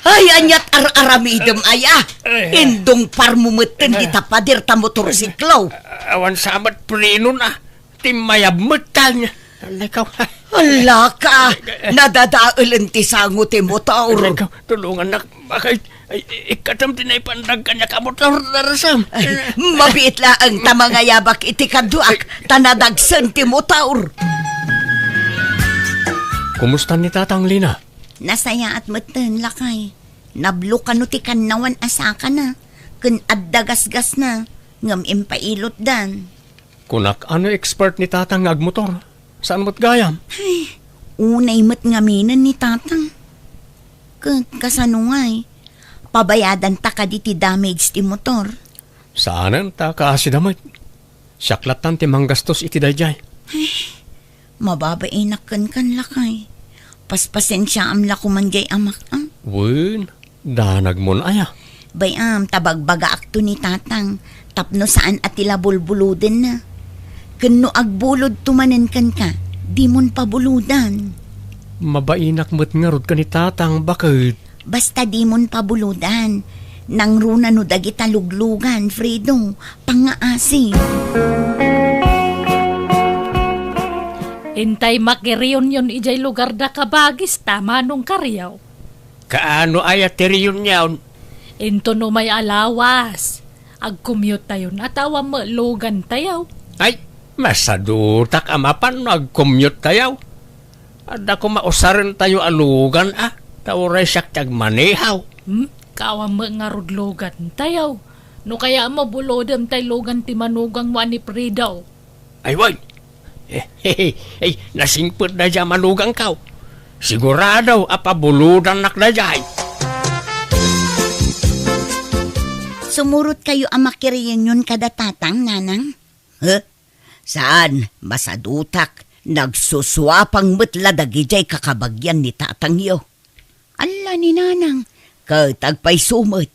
Ay, ania't ar-aramidem aya? Ay. Indungparmo metten dita pader ta motorsiklo. Awan sa met prenona. Timmayab met tan. Nakaw. Hala ka, nadadaelen ti sango ti motor. Nakaw, tulongannak, baket. Ay, ikkatem ti naipandag kaniak a motor, darasam. Ay, mabiit laeng ta mangayabak iti kaduak, ta nadagsen ti motor. Kumusta ni Tatang, Lina? Nasayaat metten, lakay. Nablo kano ti kannawan a sakana, ken adda gasgasna, ngem impailotdan. Kunak, ano expert ni Tatang nga agmotor? Saan met gayam? Ay, unay met ngaminen ni Tatang. ket kasano ngay? Pabayadanta kadi ti damage ti motor? Saanen ta kaasida met. Siak lattan ti manggastos iti daydiay. Mababainak kenkan, lakay. Paspasensiaam la koman diay amak, a? Wen, danagmon aya? Bay-am ta bagbagaakto ni Tatang tapno saan a ti la bulbulodenna. Ken no agbulodto manen kenka, dimon pabulodan. Mabainak met ngarud ken ni Tatang, baket. Basta dimon pabulodan. Nangruna no dagita luglugan, Fredo, pangngaasi. Intay makireunion idiay lugarda, kabagis, ta Manong Kariaw. Kaano aya ti reunion? Inton umay a lawas, ag-commute tayon a ta awan met lugantayo. Ay, masadutak a mapan no ag-commute tayo. Adda koma usarentayo a lugan, a, ta uray siak ti agmaneho. Hmm? Awan met ngarud lugantayo. No kaya, mabulodem tay lugan ti manugangmo a ni Fredo. Ay, wen. Ay, nasingpet daydiay a manugangko. Sigurado a pabulodannak daydiay. Sumurotkayo a makireunion kada Tatang, Nanang? Huh? Saan, masadutak. Nagsusuapang met la dagidiay kakabagian ni Tatangyo. Alla ni Nanang, ket agpayso met,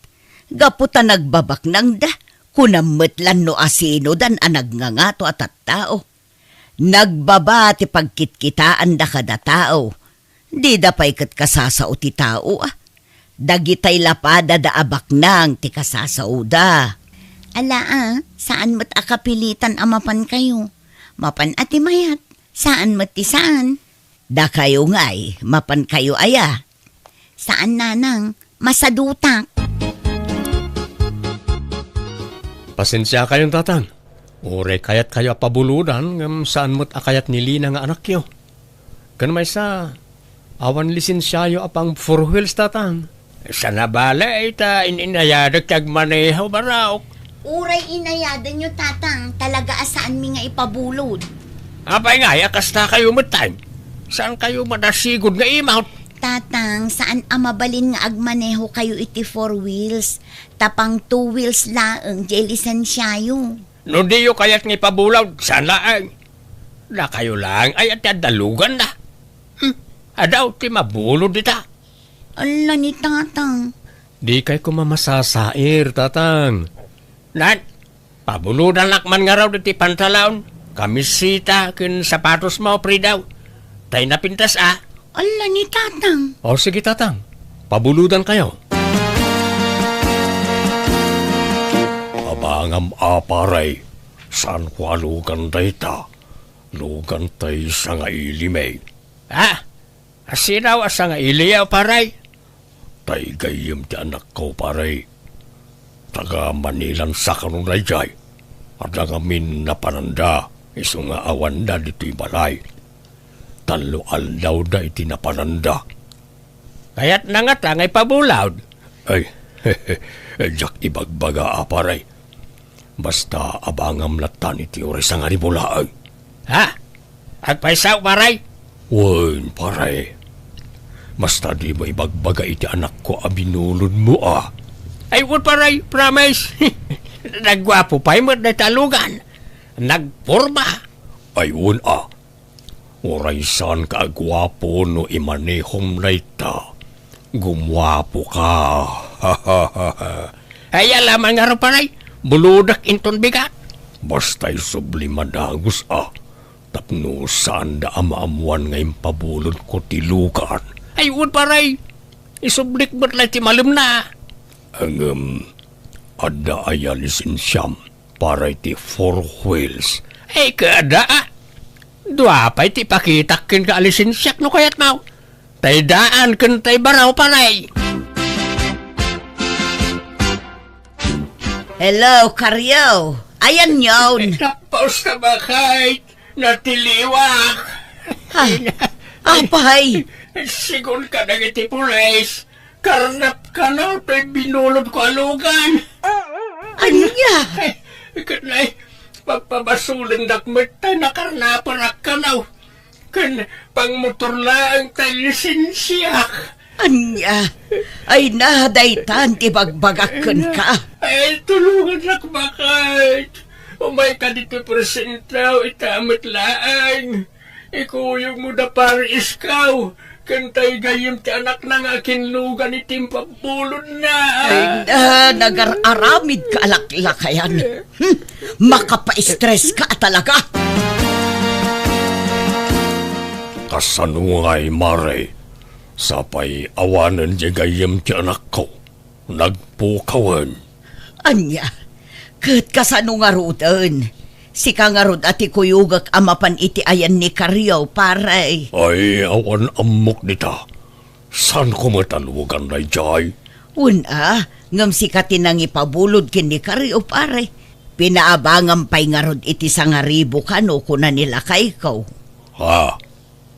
gapu ta nagbabaknangda, kunam met lan no asinodan a nagngangato a tattao. Nagbaba ti pagkitkitaanda kada tao, dida pay ket kasasao ti tao, a. Dagitay lapada da a baknang ti kasasaoda. Ala, a, saan met a kapilitan a mapankayo. Mapan a ti mayat, saan met ti saan. Dakayo ngay, mapankayo aya? Saan, Nanang, masadutak. Pasensiakayon, Tatang. Uray kayatkayo a pabulodan, ngem saan met a kayat ni Lina nga anakyo. Ken maysa, awan lisensiayo a pang four wheels, Tatang. Saan a bale, ta in-inayadek ti agmaneho, Barok. Uray inayadenyo, Tatang, talaga a saanmi nga ipabulod. Apay ngay a kastakayo metten? Saankayo manasigud nga imawt? Tatang, saan a mabalin nga agmanehokayo iti four wheels, ta pang two wheels laeng diay lisensiayo. No diyo kayat nga ipabulod, saan laeng. Dakayo laeng aya ti adda luganna. Hmm, adu ti mabulod dita. Ala ni Tatang. Dikay koma masasair, Tatang. Nan, pabulodannak man ngarud iti pantalon, kamiseta, ken sapatosmo, Fredo. Tay napintas a. Ala ni Tatang. O, sige, Tatang. Pabulodankayo. Abangam a, pare. Saanko a lugan dayta. Lugan tay sangailimi. Ha? Asino a sangailiyo, pare? Tay gayyem ti anakko, pare. Taga Manilan sa kano daydiay. Adda ngamin napananda, isu nga awanda ditoy balay. Tallo aldawda iti napananda. Kayatna ngata nga ipabulod? Ay, diak ibagbaga a, pare. Basta abangam lattan iti uray sangaribulaeng. Ha? Agpayso, pare? Wen, pare. Basta dimo ibagbaga iti anakko a binulodmo a. Ay, wen, pare, promise. Nagguapo pay met dayta a lugan. Nagporma. Ay, wen a. Uray saanka a guapo no imanehom dayta, gumuapoka. Ay, ala man ngarud, pare, bulodek inton bigat. Basta isubli madagus a, tapno saanda a maammuan nga impabulodko ti lugan. Ay, wen, pare, isublik met la ti malemna. Ngem, adda aya lisensiam? Para iti four wheels. Ay, kada, a. Dua pay ti ipakitak kenka a lisensiak no kayatmo. Tay daan ken tay baro, pare. Hello, Karyo. Ayan yon. Tapos na ba, kay natiliwak? Ha? Apay? Sigun ka dagiti pulis. Karnap kano toy binulodko a lugan. Ania? Ket nay, pagpabasulendak met ta nakarnapanak kano. Ken pangmotor laeng tay lisensiak. Ania? Ay na, daytan ti bagbagak kenka. Ay, tulongannak, baket. Umayka ditoy presentaw, ita met laeng. Ikuyogmo da Pare Iskaw, ken tay gayyem ti anakna nga akinlugan iti impabbulodna. Ay na, nagar-aramid ka a laklakayan. Hmm, makapaistres ka talaga. Kasano ngay, Mare? Sapay awanen diay gayyem ti anakko. Nagpukawen. Ania? Ket kasano ngaruden? Sika ngarud a ti kuyogek a mapan iti ayan ni Kario, pare. Ay, awan ammok dita. Saanko met a lugan daydiay? Wen a, ngem sika ti nangipabulod ken ni Kario, pare. Pinaabangam pay ngarud iti sangaribu kano, kuna ni lakayko. Ha?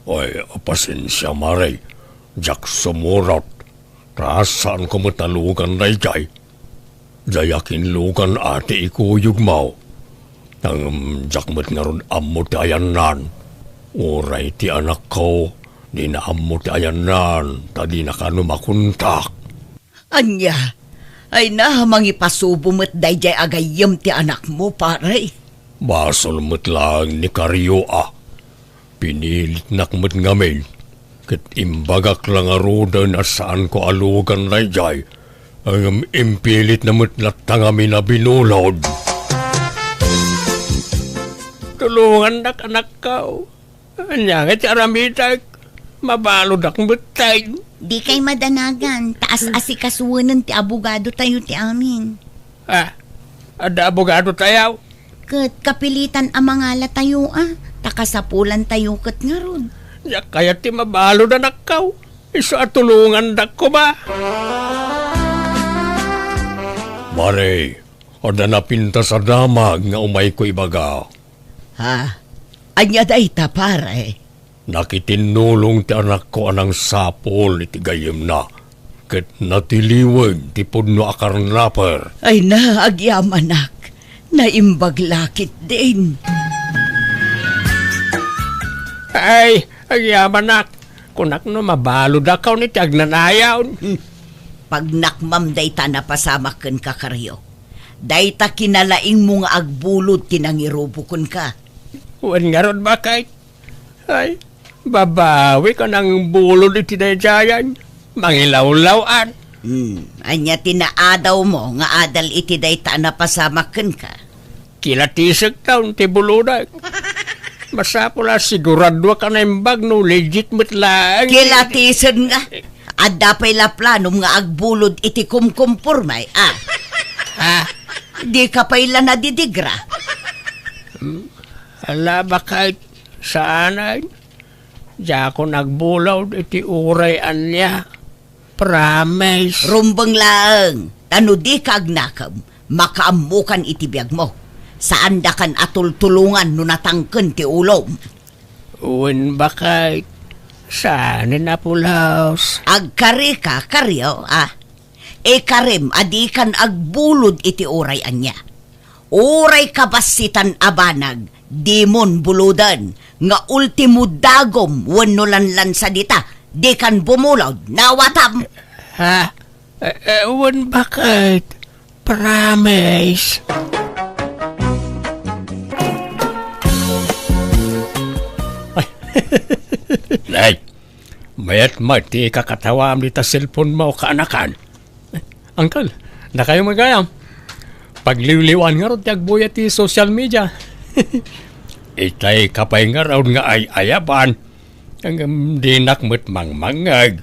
Ay, pasensia, Mare. Diak sumurot. Ta saanko met a lugan daydiay. Diay akinlugan a ti ikuyogmo. Ngem diak met ngarud ammo ti ayannan. Uray ti anakko, dina ammo ti ayannan, ta dina kano makontak. Ania? Ay na, mangipasubo met daydiay a gayyem ti anakmo, pare. Basol met laeng ni Kario a. Pinilitnak met ngamin, ket imbagak la ngaruden a saanko a lugan daydiay, ngem impilitna met latta ngamin a binulod. Tulongannak, anakko. Ania ngay ti aramidek? Mabaludak met tay. Dikay madanagan, ta as-asikasuenen ti abogadotayo ti amin. Ah, adda abogadotayo? Ket kapilitan a mangalatayo a, ta kasapulantayo ket ngarud. Diak kayat ti mabalud, anakko. Isu a tulongandak koma. Mare, adda napintas a damag nga umayko ibaga. Ha? Ania dayta, pare? Nakitinnulong ti anakko a nangsapul iti gayyemna, ket natiliwen ti pudno a karnaper. Ay na, agyamanak. Naimbag la ketdin. Ay, agyamanak. Kunak no mabaludakon iti agnanayon. Hmm. Pagnakmam dayta napasamak kenka, Kario. Dayta kinalaingmo nga agbulod ti nangirubo kenka. Wen ngarud, baket. Ay, babawik a nangbulod iti daydiayen. Mangilawlaw-an. Hmm, ania ti naadawmo nga adal iti dayta a napasamak kenka? Kilatisekton ti bulodek. Masapul a siguraduak a naimbag no legit met laeng. Kilatisen nga. Adda pay la planom nga agbulod iti kumkumporme, a? Ha? Dika pay la nadidigra? Hmm? Ala, baket, saanen. Diakon agbulod iti uray ania. Promise. Rumbeng laeng, ta no dika agnakem, makaammokan iti biagmo. Saandakan a tultulongan no natangken ti ulom. Wen, baket, saanen a pulos. Agkarika, Kario, a? Ikarem a dikan agbulod iti uray ania. Uray kabassitan a banag, dimon buloden, nga ultimo dagom wenno lanlansa dita, dikan bumulod, nawatam. Ha? Eh, eh, wen, baket? Promise. Ay. Nay, mayat met ti ikakatawam dita cellphone mo, kaanakan. Uncle, dakayo met gayam. Pagliwliwan ngarud ti agbuya ti social media. Itay kapay ngarud nga ay-ayaban. Ngem dinak met mangmangngeg.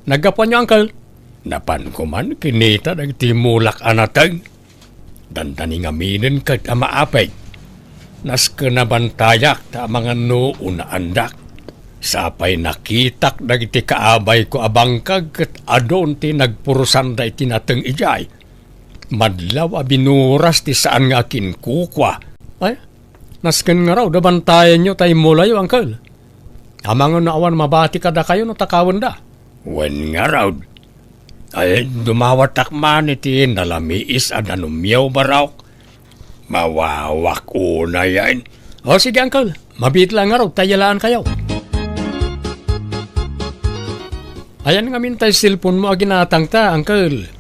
Naggapuanyo, Uncle? Napanko man kinita dagiti mulak a nateng. Dandani ngaminen ket a maapeg. Nasken a bantayak ta amangan no unaandak. Sapay nakitak dagiti kaabayko a bangkag ket adun ti nagpurusanda iti nateng idiay. Madlaw a binuras ti saan nga akinkukua. Ay, nasken ngarud a bantayanyo ta immulayo, Uncle. Amangan no awan mabati kadakayo no takawenda. Wen ngarud. Ay, dumawatak man iti nalamiis a danumyo, barok. Mawawak unayen. O, sige, Uncle. Mabiit la ngarud ta iyalaankayo. Ayan ngamin tay cellphone mo a ginatangta, uncle.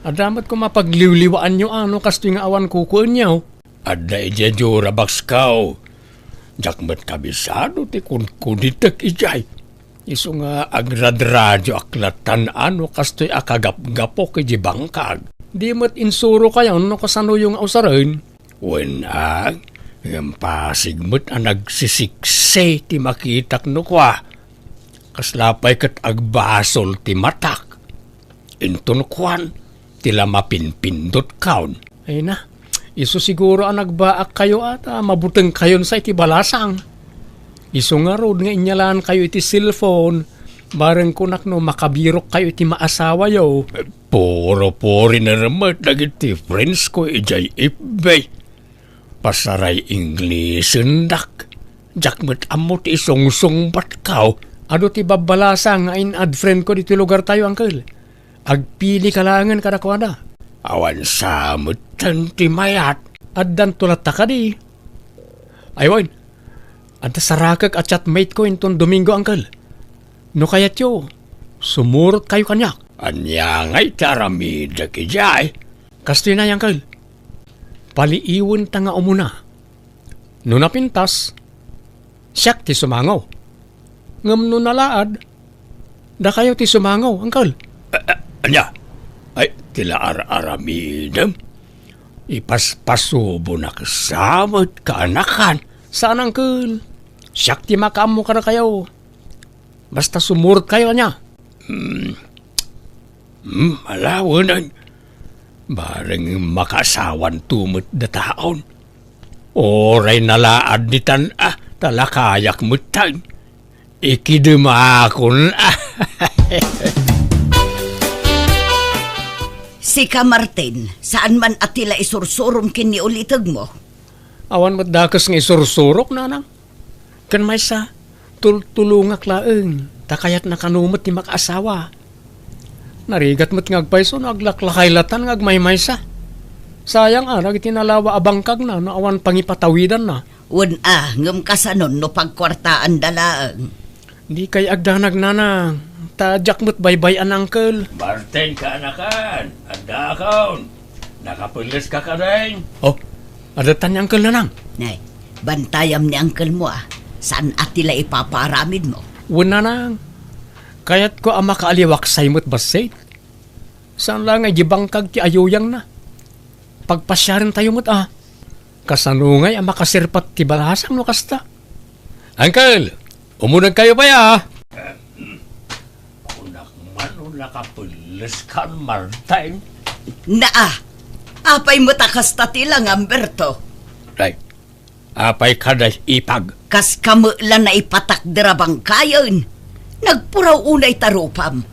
Adda met koma pagliwliwaanyo a no kastoy nga awan kukuenyo. Adda idiay jura box ko. Diak met kabisado ti kunkunitek idiay. Isu nga agradradio ak latan a no kastoy a kagapgapok idiay bangkag. Di met insuro kayo no kasanoyo nga usaren. Wen a, ngem pasig met a nagsisiksay ti makitak no kua. Kasla pay ket agbasol ti matak. Inton kuan, ti la mapinpindot kaon. Ay na, isu siguro a nagbaak kayo at, ah, mabuteng kayon sa iti balasang. Isu ngarud nga inyalaan kayo iti cellphone, bareng kunak no makabirok kayo iti maasawayo. Puro puri na remet dagiti friends ko idiay F B. Pasaray Inglesen dak. Diak met ammo ti isungsungbat kaw. Adu ti babbalasang nga in-add friend ko ditoy lugar tayo, uncle. Agpili ka laengen kadakuada. Awan sa metten ti mayat. Addanto latta kadi. Ay, wen. Adda sarakek a chatmate ko inton Domingo, uncle. No kayatyo, sumurot kayo kaniak. Ania ngay ti aramidek idiay? Kastoy na, uncle. Paliiwenta nga umuna. No napintas, siak ti sumango. Ngem no nalaad, dakayo ti sumango, uncle. A-, a-, ania? Ay, ti la ar-aramidem? Ipaspasubonak sa met kaanakan. Saan, uncle. Siak ti makaammo kadakayo. Basta sumurot kayo, ania? Hmm. Hmm, ala, wen a. Bareng makaasawanto met dataon. Uray nalaad ditan a, ta la kayak metten. Ikidemakon a. Sika, Martin, saan man a ti la isursurom ken ni ulitegmo? Awan met dakes nga isursurok, nanang. Ken maysa, tultulongak laeng, ta kayatna kano met ti makaasawa. Narigat met nga agpayso no aglaklakay latan nga agmaymaysa. Sayang a dagiti nalawa a bangkagna no awan pangipatawidanna. Wen a, ngem kasanon no pagkuartaanda laeng? Dikay agdanag, nanang, ta diak met baybay-an, uncle. Martin, kaanakan, addaakon. Nakapelles ka kadin? Oh, adda tan ni uncle, nanang. Nay, bantayam ni uncle mo, ah. Saan a ti la ipapaaramid mo? Wen, nanang. Kayatko a makaaliwaksay met bassit. Saan la nga idiay bangkag ti ayuyangna. Pagpasiaren tayo met, ah. Kasano ngay a makasirpat ti balasang no kasta? Uncle, umuneg kayo pay, ah. Kunak man no nakapelles kan, Martin. Naa, apay met a kasta ti langam, Berto? Ay, apay kada ipag? Kas kamela naipatakder a bangkayen. Nagpuraw unay ta rupam.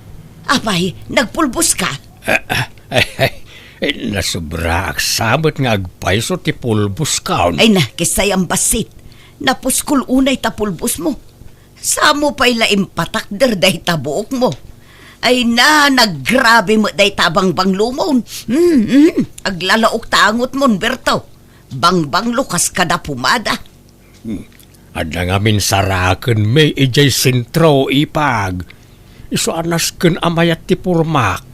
Apay, nagpulbos ka? Ah, ah, ay, ay, nasobraak sa met nga agpayso ti pulbos kaon. Ay na, kisayam bassit. Napuskol unay ta pulbos mo. Samo pay la impatakder dayta buok mo. Ay na, naggrabe met dayta a bangbanglomon. Hmm, hmm, aglalaok ta angotmon, Berto. Bangbanglo kas kada pumada. Hmm. Adda ngamin saraken mi idiay sentro, ipag. Isu a nasken a mayat ti pormak.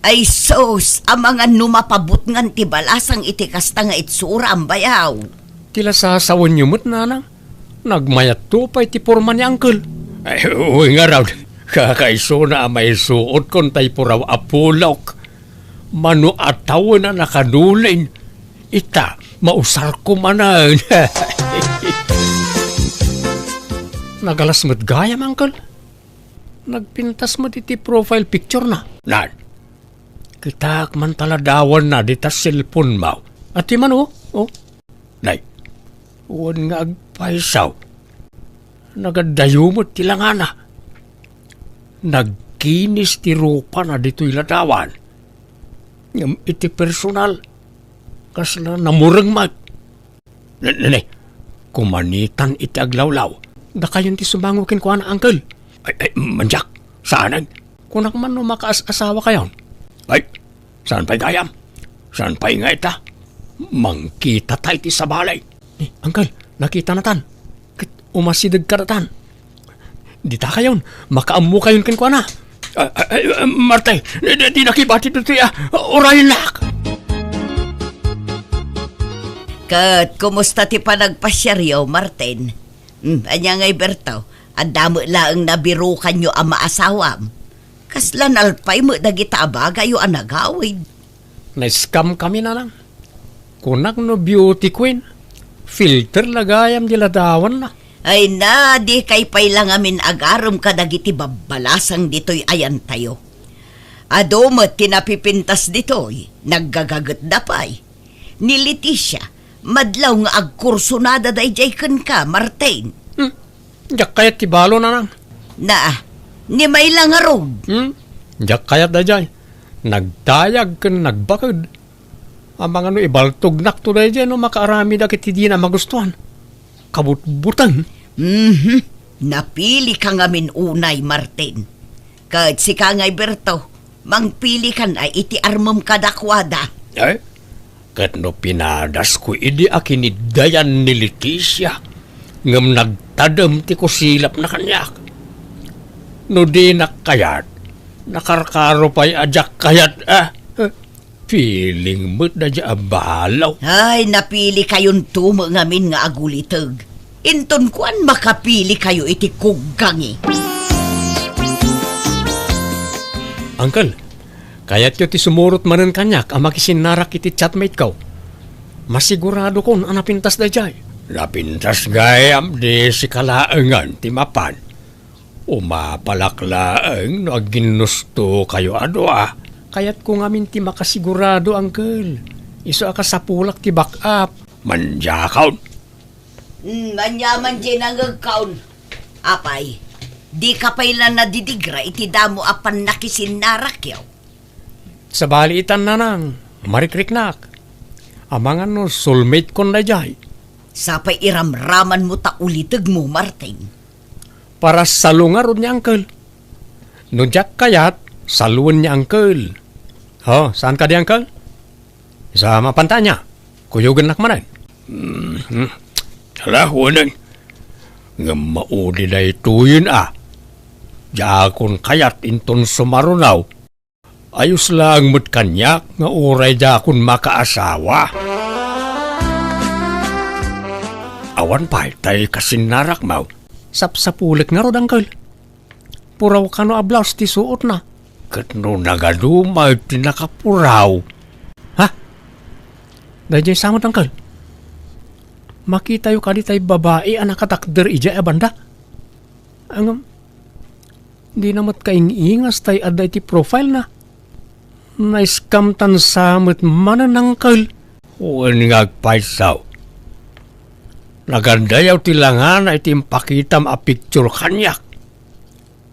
Ay sus, amangan no mapabutngan ti balasang iti kasta nga itsuram, bayaw. Ti la sasawenyo met, nanang. Nagmayatto pay ti porma ni uncle. Ay, uy, ngarud. Kakaisuna a maisuotkon tay puraw a pulok. Mano a tawen a nakanulin. Ita, mausarko manen. Nagalas met gayam, uncle. Nagpintas met iti profile picture na. Nan, kitaak man ta ladawanna dita cellphone mo. Ati man, oh. Oh. Nay, wen nga agpayso. Nagaddayo met ti langana. Nagkinis ti rupana ditoy ladawan. Ngem iti personal, kasla namureng met. Ne, ne, ne. Kumanitan iti aglawlaw. Dakayon ti sumango kenkuana, uncle. Ay, ay, mandiak. Saanen? Kunak man no makaas-asawa kayon. Ay, saan pay gayam? Saan pay nga ita? Mangkita tay ti sabali. Eh, uncle, nakita natan. Ket umasideg kadatan. Dita kayon, makaammo kayon kenkuana. Ah, ah, ah, Martin, di, di, di nakibati ditoy, ah, uraynak. Ket kumusta ti panagpasiaryo, Martin? Hmm, ania ngay, Berto? Adda met laeng nabirukanyo a maasawam. Kasla nalpay met dagita a bagayo a nagawid. Na-scam kami, nanang. Kunak no beauty queen, filter la gayam di ladawanna. Ay na, dikay pay la ngamin agarem kadagiti babbalasang ditoy ayantayo. Adu met ti napipintas ditoy, naggagagetda pay. Ni Leticia, madlaw nga agkursonada daydiay kenka, Martin. Hmm. Diak kayat ti balo, nanang. Na, ni Mayla ngarud. Hmm? Diak kayat daydiay. Nagdayag ken nagbaked. Amangan no ibaltognakto daydiay no makaaramid dagiti dina magustuhan. Kabutbuteng. Mhm. Napili ka ngamin unay, Martin. Ket sika ngay, Berto, mangpili kan a iti armem kadakuada. Ay, ket no pinadasko idi a kiniddayan ni Leticia, ngem nagtadem ti kusilapna kaniak. No dinak kayat, nakarkaro pay a diak kayat, ah. Feeling met daydiay a balo. Ay, napili kayonto met ngamin nga aguliteg. Inton kuan, makapili kayo iti kuggangi. Uncle, kayatyo ti sumurot manen kaniak a makisinnarak iti chatmate ko? Masiguradokon a napintas daydiay. Napintas gayam, di sika laengen ti mapan. Umapalak laeng no agginnusto kayo a dua. Kayatko ngamin ti makasigurado, uncle. Isu a kasapulak ti back up. Mandiakon. Hmm, ania man diay nangegkon? Apay, dika pay la nadidigra iti damo a pannakisinnarakkon? Sabali itan, nanang, marikriknak. Amangan no soulmate kon daydiay. Sapay iramramanmo ta ulitegmo, Martin. Para salo ngarud ni uncle. No diak kayat, saloen ni uncle. Oh, saan kadi, uncle? Sa mapantanya, kuyogennak manen. Mhm. Ala, wen. Ngem maudi daytoyen a. Diakon kayat inton sumaruno. Ayos laeng met kaniak nga uray diakon makaasawa. Awan pay tay kasinnarakmo. Sapsapulek ngarud, uncle. Puraw kano a blouse ti suotna. Ket no nagaduma ti nakapuraw. Ha? Daydiay sa met, uncle. Makitayo kadi tay babai a nakatakder idiay a banda? Ngem, dina met kaing-ingas tay adda iti profile na. Na-scam tan sa met manen, uncle. Wen nga agpayso. Nagandayaw ti langana iti impakitam a picture kaniak.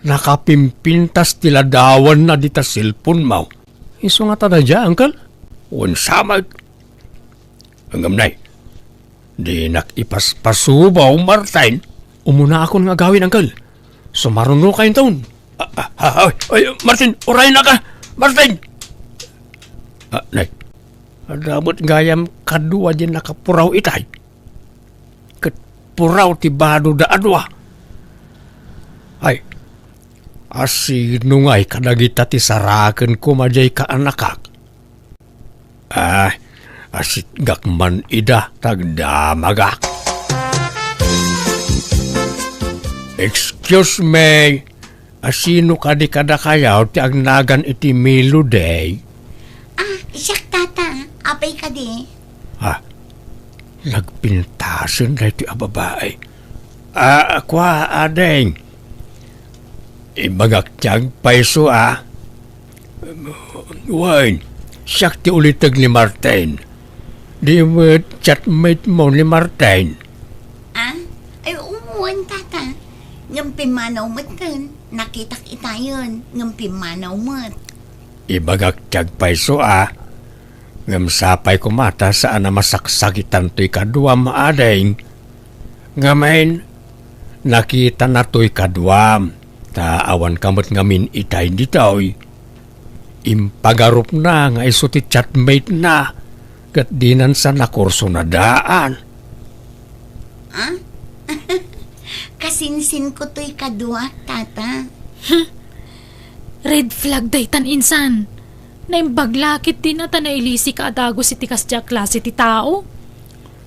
Nakapimpintas ti ladawanna dita cellphone mo. Isu ngata daydiay, uncle? Wen sa met. Ngem nay, dinak ipaspasubaw, Martin. Umunaakon nga agawid, uncle. Sumarunoka inton. Ah, ah, ah, ay, ay, Martin, uraynak a! Martin! Ah, nay, adda met gayam kadua diay nakapuraw itay. Ket puraw ti badoda a dua. Ay, asino ngay kadagita ti saraken koma diay kaanakak? Ah, asitgak man ida, tagdamagak. Excuse me, asino kadi kadakayo ti agnagan iti Melody? Ah, siak, tata. Apay kadi? Ah, nagpintasen daytoy a babai. Ah, kua, ading. Ibagak ti agpayso a. Wen, siak ti uliteg ni Martin. Di met chatmate mo ni Martin? Ah? Ay, wen, tata. Ngem pimmanaw met ken. Nakitak itayen, ngem pimmanaw met. Ibagak ti agpayso a. Ngem sapay koma ta saan a masaksakitan toy kaduam, ading. Ngamin, nakitana toy kaduam, ta awanka met ngamin itay ditoy. Impagarupna nga isu ti chatmate na, ket dinan sa nakursonadaan. Ah? Kasinsinko toy kaduak, tata. Red flag daytan, insan. Naimbag la ketdin a ta nailisika a dagus iti kasdiay a klase ti tao.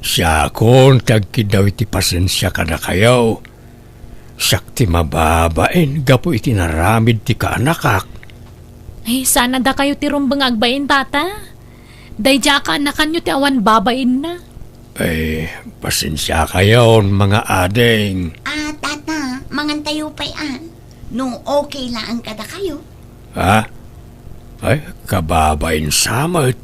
Siakon ti agkiddaw iti pasensia kadakayo. Siak ti mababain gapu iti naramid ti kaanakak. Ay, saan a dakayo ti rumbeng nga agbain, tata? Daydiay a kaanakanyo ti awan babainna. Ay, pasensiakayon, mga ading. Ah, tata, mangantayo pay, ah. No okay laeng kadakayo. Ha? Ay, kababain sa met.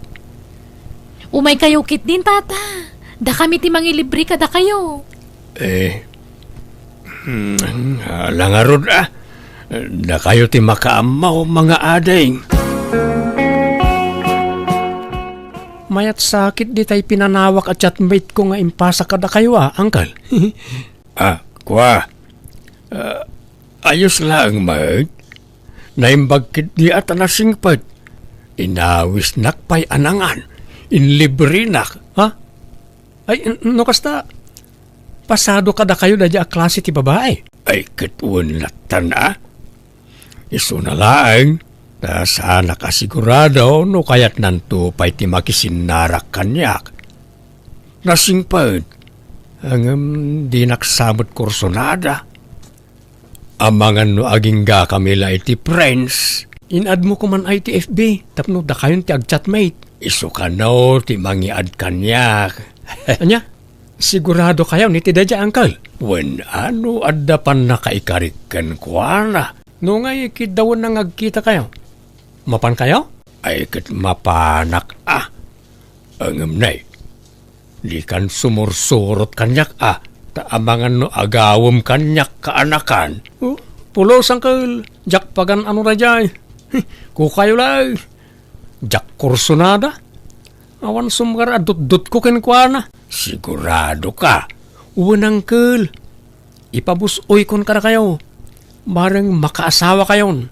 Umaykayo ketdin, tata. Dakami ti mangilibre kadakayo. Eh, hmm, ala ngarud, ah. Dakayo ti makaammo, mga ading. Mayat sakit ditay pinanawak a chatmate ko nga impasa kadakayo, ah, uncle. Ah, kua. Ah, ayos laeng met. Naimbag ketdi a ta nasingpet. Inawisnak pay a nangan. Inlibrenak, ha? Ay, n-, no kasta, pasado kadakayo daydiay a klase ti babai. Ay, ket wen lattan, a? Isuna laeng, ta saanak a sigurado no kayatnanto pay ti makisinnarak kaniak. Nasingpet, ngem dinak sa met kursunada. Amangan no aginggakami la iti friends. In-add mo koman ay iti F B tapno dakayon ti agchatmate. Isu kano ti mangiad kaniak. Ania? Sigurado kayon iti daydiay, uncle? Wen, ano adda pannakaikarik kenkuana? No ngay, kiddawenna nga agkitakayo. Mapankayo? Ay, ket mapanak, a. Ngem nay, dikan sumursurot kaniak, a, ta amangan no agawem kaniak kaanakan. Oh, pulos, uncle. Diak pagan-ano daydiay. Kukayo laeng. Diak kursunada. Awan sumgar a dutdotko kenkuana. Sigurado ka? Wen, uncle. Ipabus-oykon kadakayo. Bareng makaasawakayon.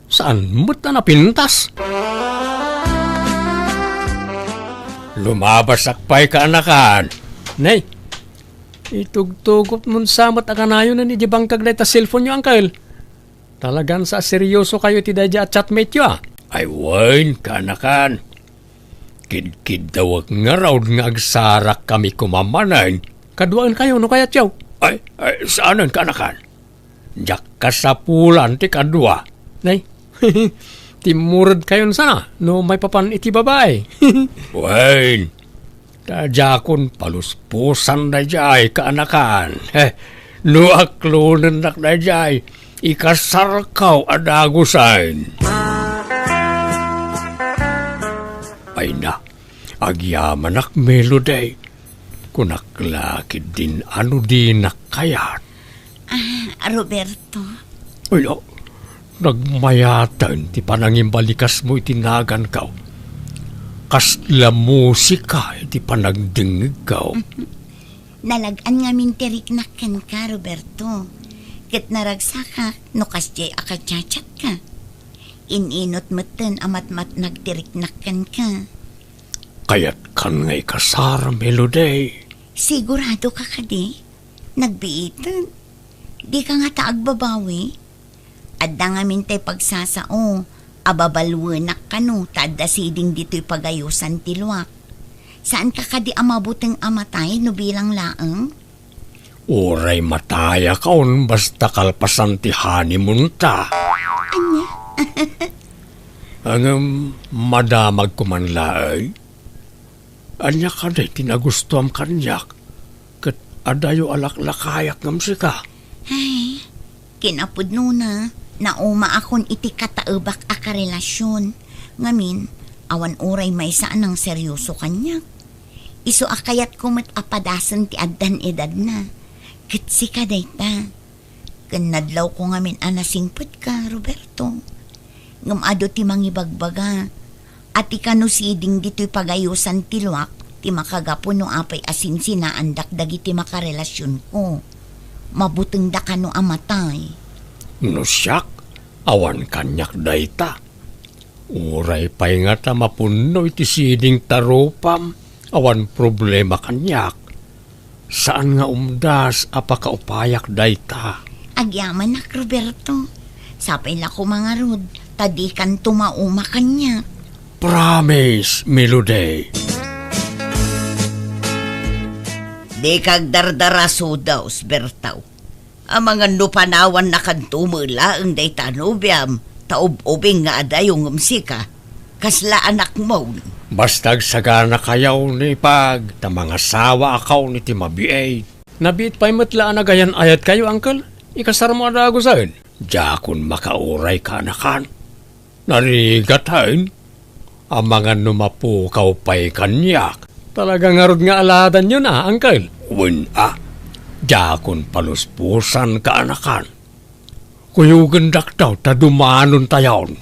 Saan met a napintas? Lumabasak pay kaanakan. Nay, itugtugotmon sa met a kanayon idi bangkag dayta cellphone-yo, uncle. Talagan sa serioso kayo iti daydiay a chatmate-yo, a. Ay wen, kaanakan. Kidkiddawek ngarud nga agsarakkami koma manen. Kaduaenkayo no kayatyo. Ay, ay, saanen, kaanakan. Diak kasapulan ti kadua. Nay, timmuredkayon sana no maipapan iti babai. Wen, ta diakon paluspusan daydiay kaanakan. He, no aklonennak daydiay, ikasarkaw a dagusen. Ay na, agyamanak, Melody. Kunak la ketdin a no dinak kayat. Ah, Roberto. Ay, ah, nagmayaten ti panangimbalikasmo iti naganko. Kasla musika iti panagdengngegko. Nalag-an ngamin ti riknak kenka, Roberto. Ket naragsakak no kasdiay a kachatchatka. In-inut metten a matmatnag ti riknak kenka. Kayatkan nga ikasar, Melody. Sigurado ka kadi? Nagbiiten. Dika ngata agbabawi? Adda ngamin tay pagsasao a babaluenak kano ta adda siding ditoy pagayosan ti luak. Saanka kadi a mabuteng a matay no bilang laeng? Uray matayakon basta kalpasan ti honeymoon-ta. Ania? Ngem madamagko man laeng. Ania kadi ti nagustuam kaniak ket adayo a laklakayak ngem sika? Ay, kinapudnona, naumaakon iti kataebak a karelasion. Ngamin, awan uray maysa a nangserioso kaniak. Isu a kayatko met a padasen ti addan edadna. Ket sika dayta. Ken nadlawko ngamin a nasingpetka, Roberto. Ngem adu ti mangibagbaga a ti kano siding ditoy pagayosan ti luak ti makagapu no apay a sinsinaandak dagiti makarelasionko. Mabutengda kano a matay. No siak, awan kaniak dayta. Uray pay ngata mapunno iti siding ta rupam, awan problema kaniak. Saan nga umdas a pakaupayak dayta. Agyamanak, Roberto. Sapay la koma ngarud, ta dikanto mauma kaniak. Promise, Melody. Dika agdardara, Sudaw, Bertaw. Amangan no panawannakanto met laeng dayta a nobiam, ta ub-ubing nga adayo ngem sika, kasla anakmo. Basta agsaganakayo ni Pag, ta mangasawaakayon iti mabiit. Nabiit pay met la a nagayan-ayatkayo, Uncle. Ikasarmo a dagusen. Diakon makauray, kaanakan. Narigat, hain? Amangan no mapukaw pay kaniak. Talaga ngarud nga aladanyo na, Uncle. Wen a, diakon paluspusan, kaanakan. Kuyogendak daw ta dumanontayon.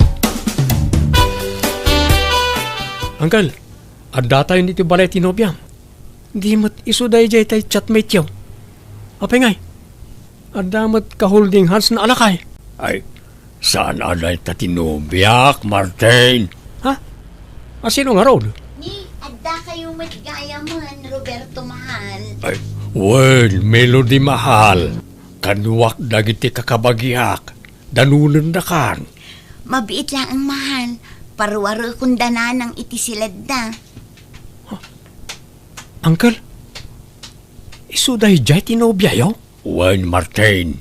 Uncle, addatayon iti balay ti nobiam. Di met isu daydiay tay chatmate-yo. Apay ngay? Adda met ka-holding hands-na a lakay. Ay, saan a dayta ti nobiak, Martin. Ha? A, sino ngarud? Ni, addakayo met gayamen, Roberto mahal. Ay, wen, Melody mahal. Kaduak dagiti kakabagiak. Danonendakan. Mabiit laeng, mahal. Paruarekon da nanang iti siledda. Uncle, isu daydiay ti nobiayo? Wen, Martin.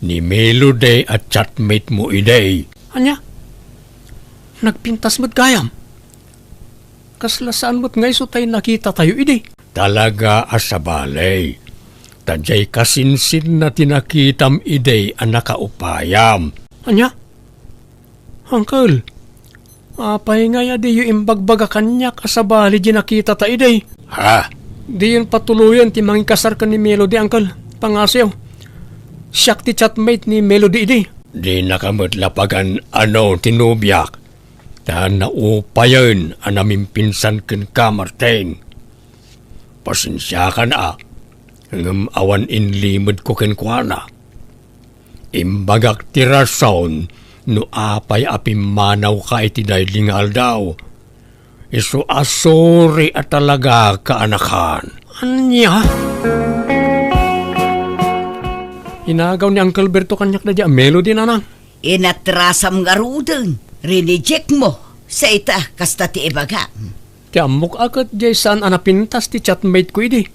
Ni Melody a chatmate-mo idi. Ania? Nagpintas met gayam. Kasla saan met nga isu tay nakitatayo idi? Talaga a sabali. Ta diay kasinsinna ti nakitam idi a nakaupayam. Ania? Uncle, apay ngay a diyo imbagbaga kaniak a sabali diay nakitata idi? Ha? Diyon patuloyen ti mangikasar ken ni Melody, Uncle. Pangasoyo. Siak ti chatmate ni Melody idi. Dinaka met la pagan-ano ti nobiak, ta naupayen a namimpinsan kenka, Martin. Pasensiakan a, ngem awan inlimedko kenkuana. Imbagak ti rason no apay a pimmanawka iti daydi nga aldaw. Isu a sorry a talaga, kaanakan. Ania? Inagaw ni Uncle Berto kaniak daydi a Melody, nanang. Inatrasam ngaruden, rineject mo. Sa ita, kasta ti ibagam. Ti ammok a ket diay saan a napintas ti chatmate-ko idi.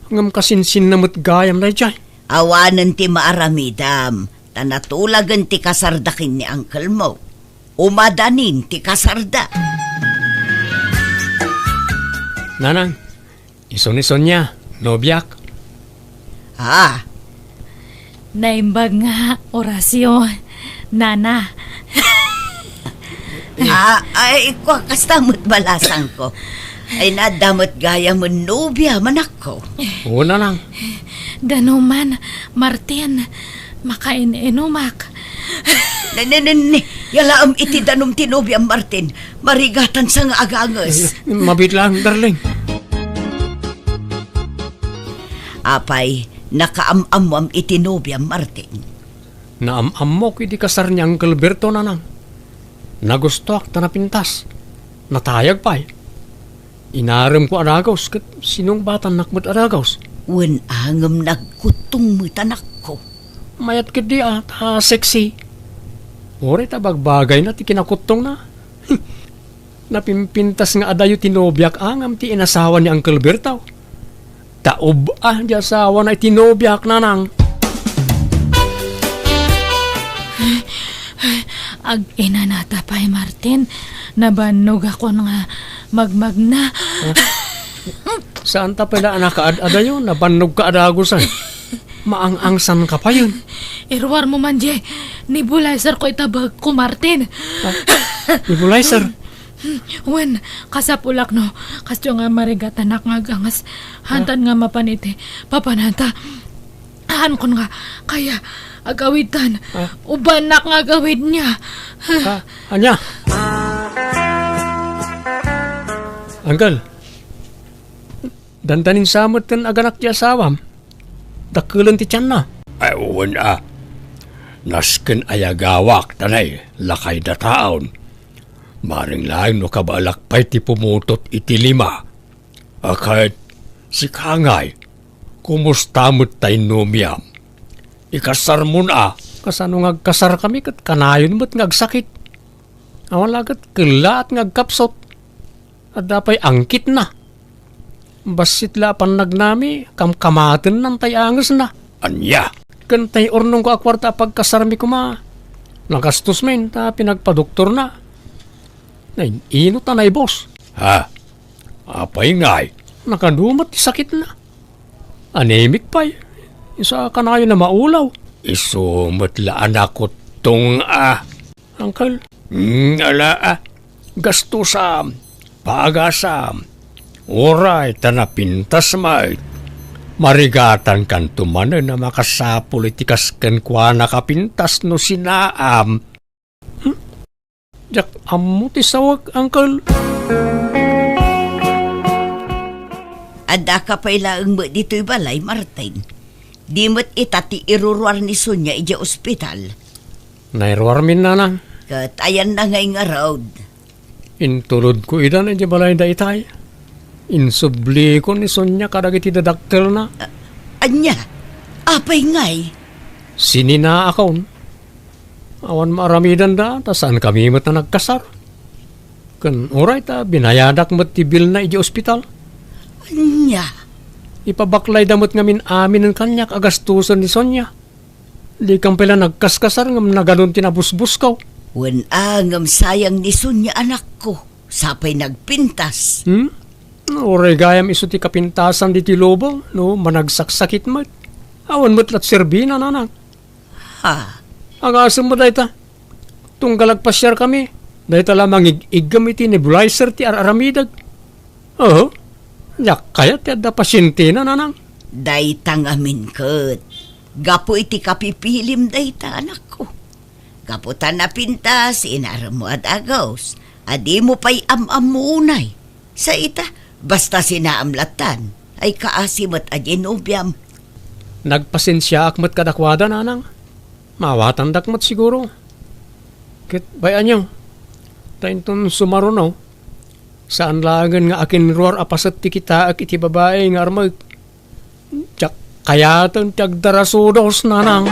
Ngem kasinsinna met gayam daydiay. Awanen ti maaramidam, ta natulagen ti kasarda ken ni uncle-mo. Umadanin ti kasarda. Nanang, isunisunia, nobiak. Ah, Naimbag nga, Horacio, nana. Ah, ay, kua, kasta met balasangko. Ay, nadda met gayamen nobia, manakko. Oo, nanang. Danuman, Martin, makain-inumak. Ne, ne, ne, ne. Yalaem iti danum ti nobiam, Martin. Marigatan sa nga aganges. Eh, mabiit lang, darling. Apay, nakaam-ammoam iti nobiam, Martin? Naam-ammok iti kasar ni Uncle Berto, nanang. Nagustoak ta napintas. Natayag pay. Inaremko a dagus ket sinungbatannak met a dagus. Wen a, ngem nagkuttong met, anakko. Mayat ketdi a, ta sexy. Uray ta bagbagayna ti kinakuttongna. Napimpintas nga adayo ti nobiak a ngem ti inasawa ni Uncle Berto. Ta ub-a di asawana iti nobiak, nanang. Ag-inanata pay, Martin. Nabannogakon nga magmagna. Huh? Saan ta pay la a nakaad-adayo? Nabannogka a dagusen. Maang-angsanka payen. Iruarmo man diay nebulizer-ko ita bagko, Martin. Ah, nebulizer? Wen, kasapulak no kasdiay nga marigatanak nga aganges. Hantan nga mapan iti papananta. Haankon nga kaya agawidtan. Ah. Ubannak nga agawidna. Ah, ania? Uncle, dandanin sa met ken aganak ti asawam. Dakkelen ti tianna. Ay, wen a. Nasken a yagawak, tanay, lakay dataon. Maring laeng no kabaelak pay ti pumutot iti lima. A ket, sika ngay, kumusta met tay nobiam? Ikasarmon a, Kasano nga agkasarkami ket kanayon met nga agsakit. Awan la ket kellaat nga agkapsut. Adda pay angkitna. Bassit la a pannagnami, kamkamatennan tay angesna. Ania? Ken tay urnongko a kuarta a pagkasarmi koma, nagastos met ta pinagpadoktorna. Nain-inot a naibus. Ha? Apay ngay? Nakadu met ti sakitna. Anemic pay. Isu a kanayon a maulaw. Isu met la a nakuttong a. Uncle? Hmm, ala, ah. Gastusam, pagasam. Uray ta napintas met. Marigatankanto manen a makasapul iti kas kenkuana a pintas no sinaam. Hmm? Diak ammo ti sawek, Uncle. Addaka pay laeng met ditoy balay, Martin. Di met ita ti iruruar ni Sonia idiay ospital. Nairuarmin, nanang. Ket ayanna ngay ngarud? Intulodko ida idiay balayda itay. Insubliko ni Sonia kadagiti dadakkelna. A-, ania? Apay ngay? Sininaakon. Awan maaramidanda, ta saankami met a nagkasar. Ken uray ta binayadak met ti bilna idiay ospital. Ania? Ipabaklayda met ngamin aminen kaniak a gastusen ni Sonia. Dikam pay la nagkaskasar ngem nagadun ti nabusbusko. Wen a, ngem sayang ni Sonia, anakko. Sapay nagpintas. Hmm? Uray gayam isu ti kapintasan ditoy lubong, no managsaksakit met. Awan met la ti serbina, nanang. Ha? Agasem met dayta. Tunggal agpasiarkami, dayta la mangig-iggem iti nebulizer ti ar-aramidek. Oho. Diak kayat ti adda pasientena, nanang. Dayta ngamin ket gapu iti kapipilim dayta, anakko. Gapu ta napintas, inaremmo a dagus a dimo pay am-ammo unay. Sa ita, basta sinaam lattan, ay kaasi met a di nobiam. Nagpasensiaak met kadakuada, nanang. Maawatandak met siguro. Ket bay-anyo, ta inton sumaruno, saan laengen nga akinruar a paset ti kitaek iti babai nga armek. Diak kayaten ti agdarasudos, nanang.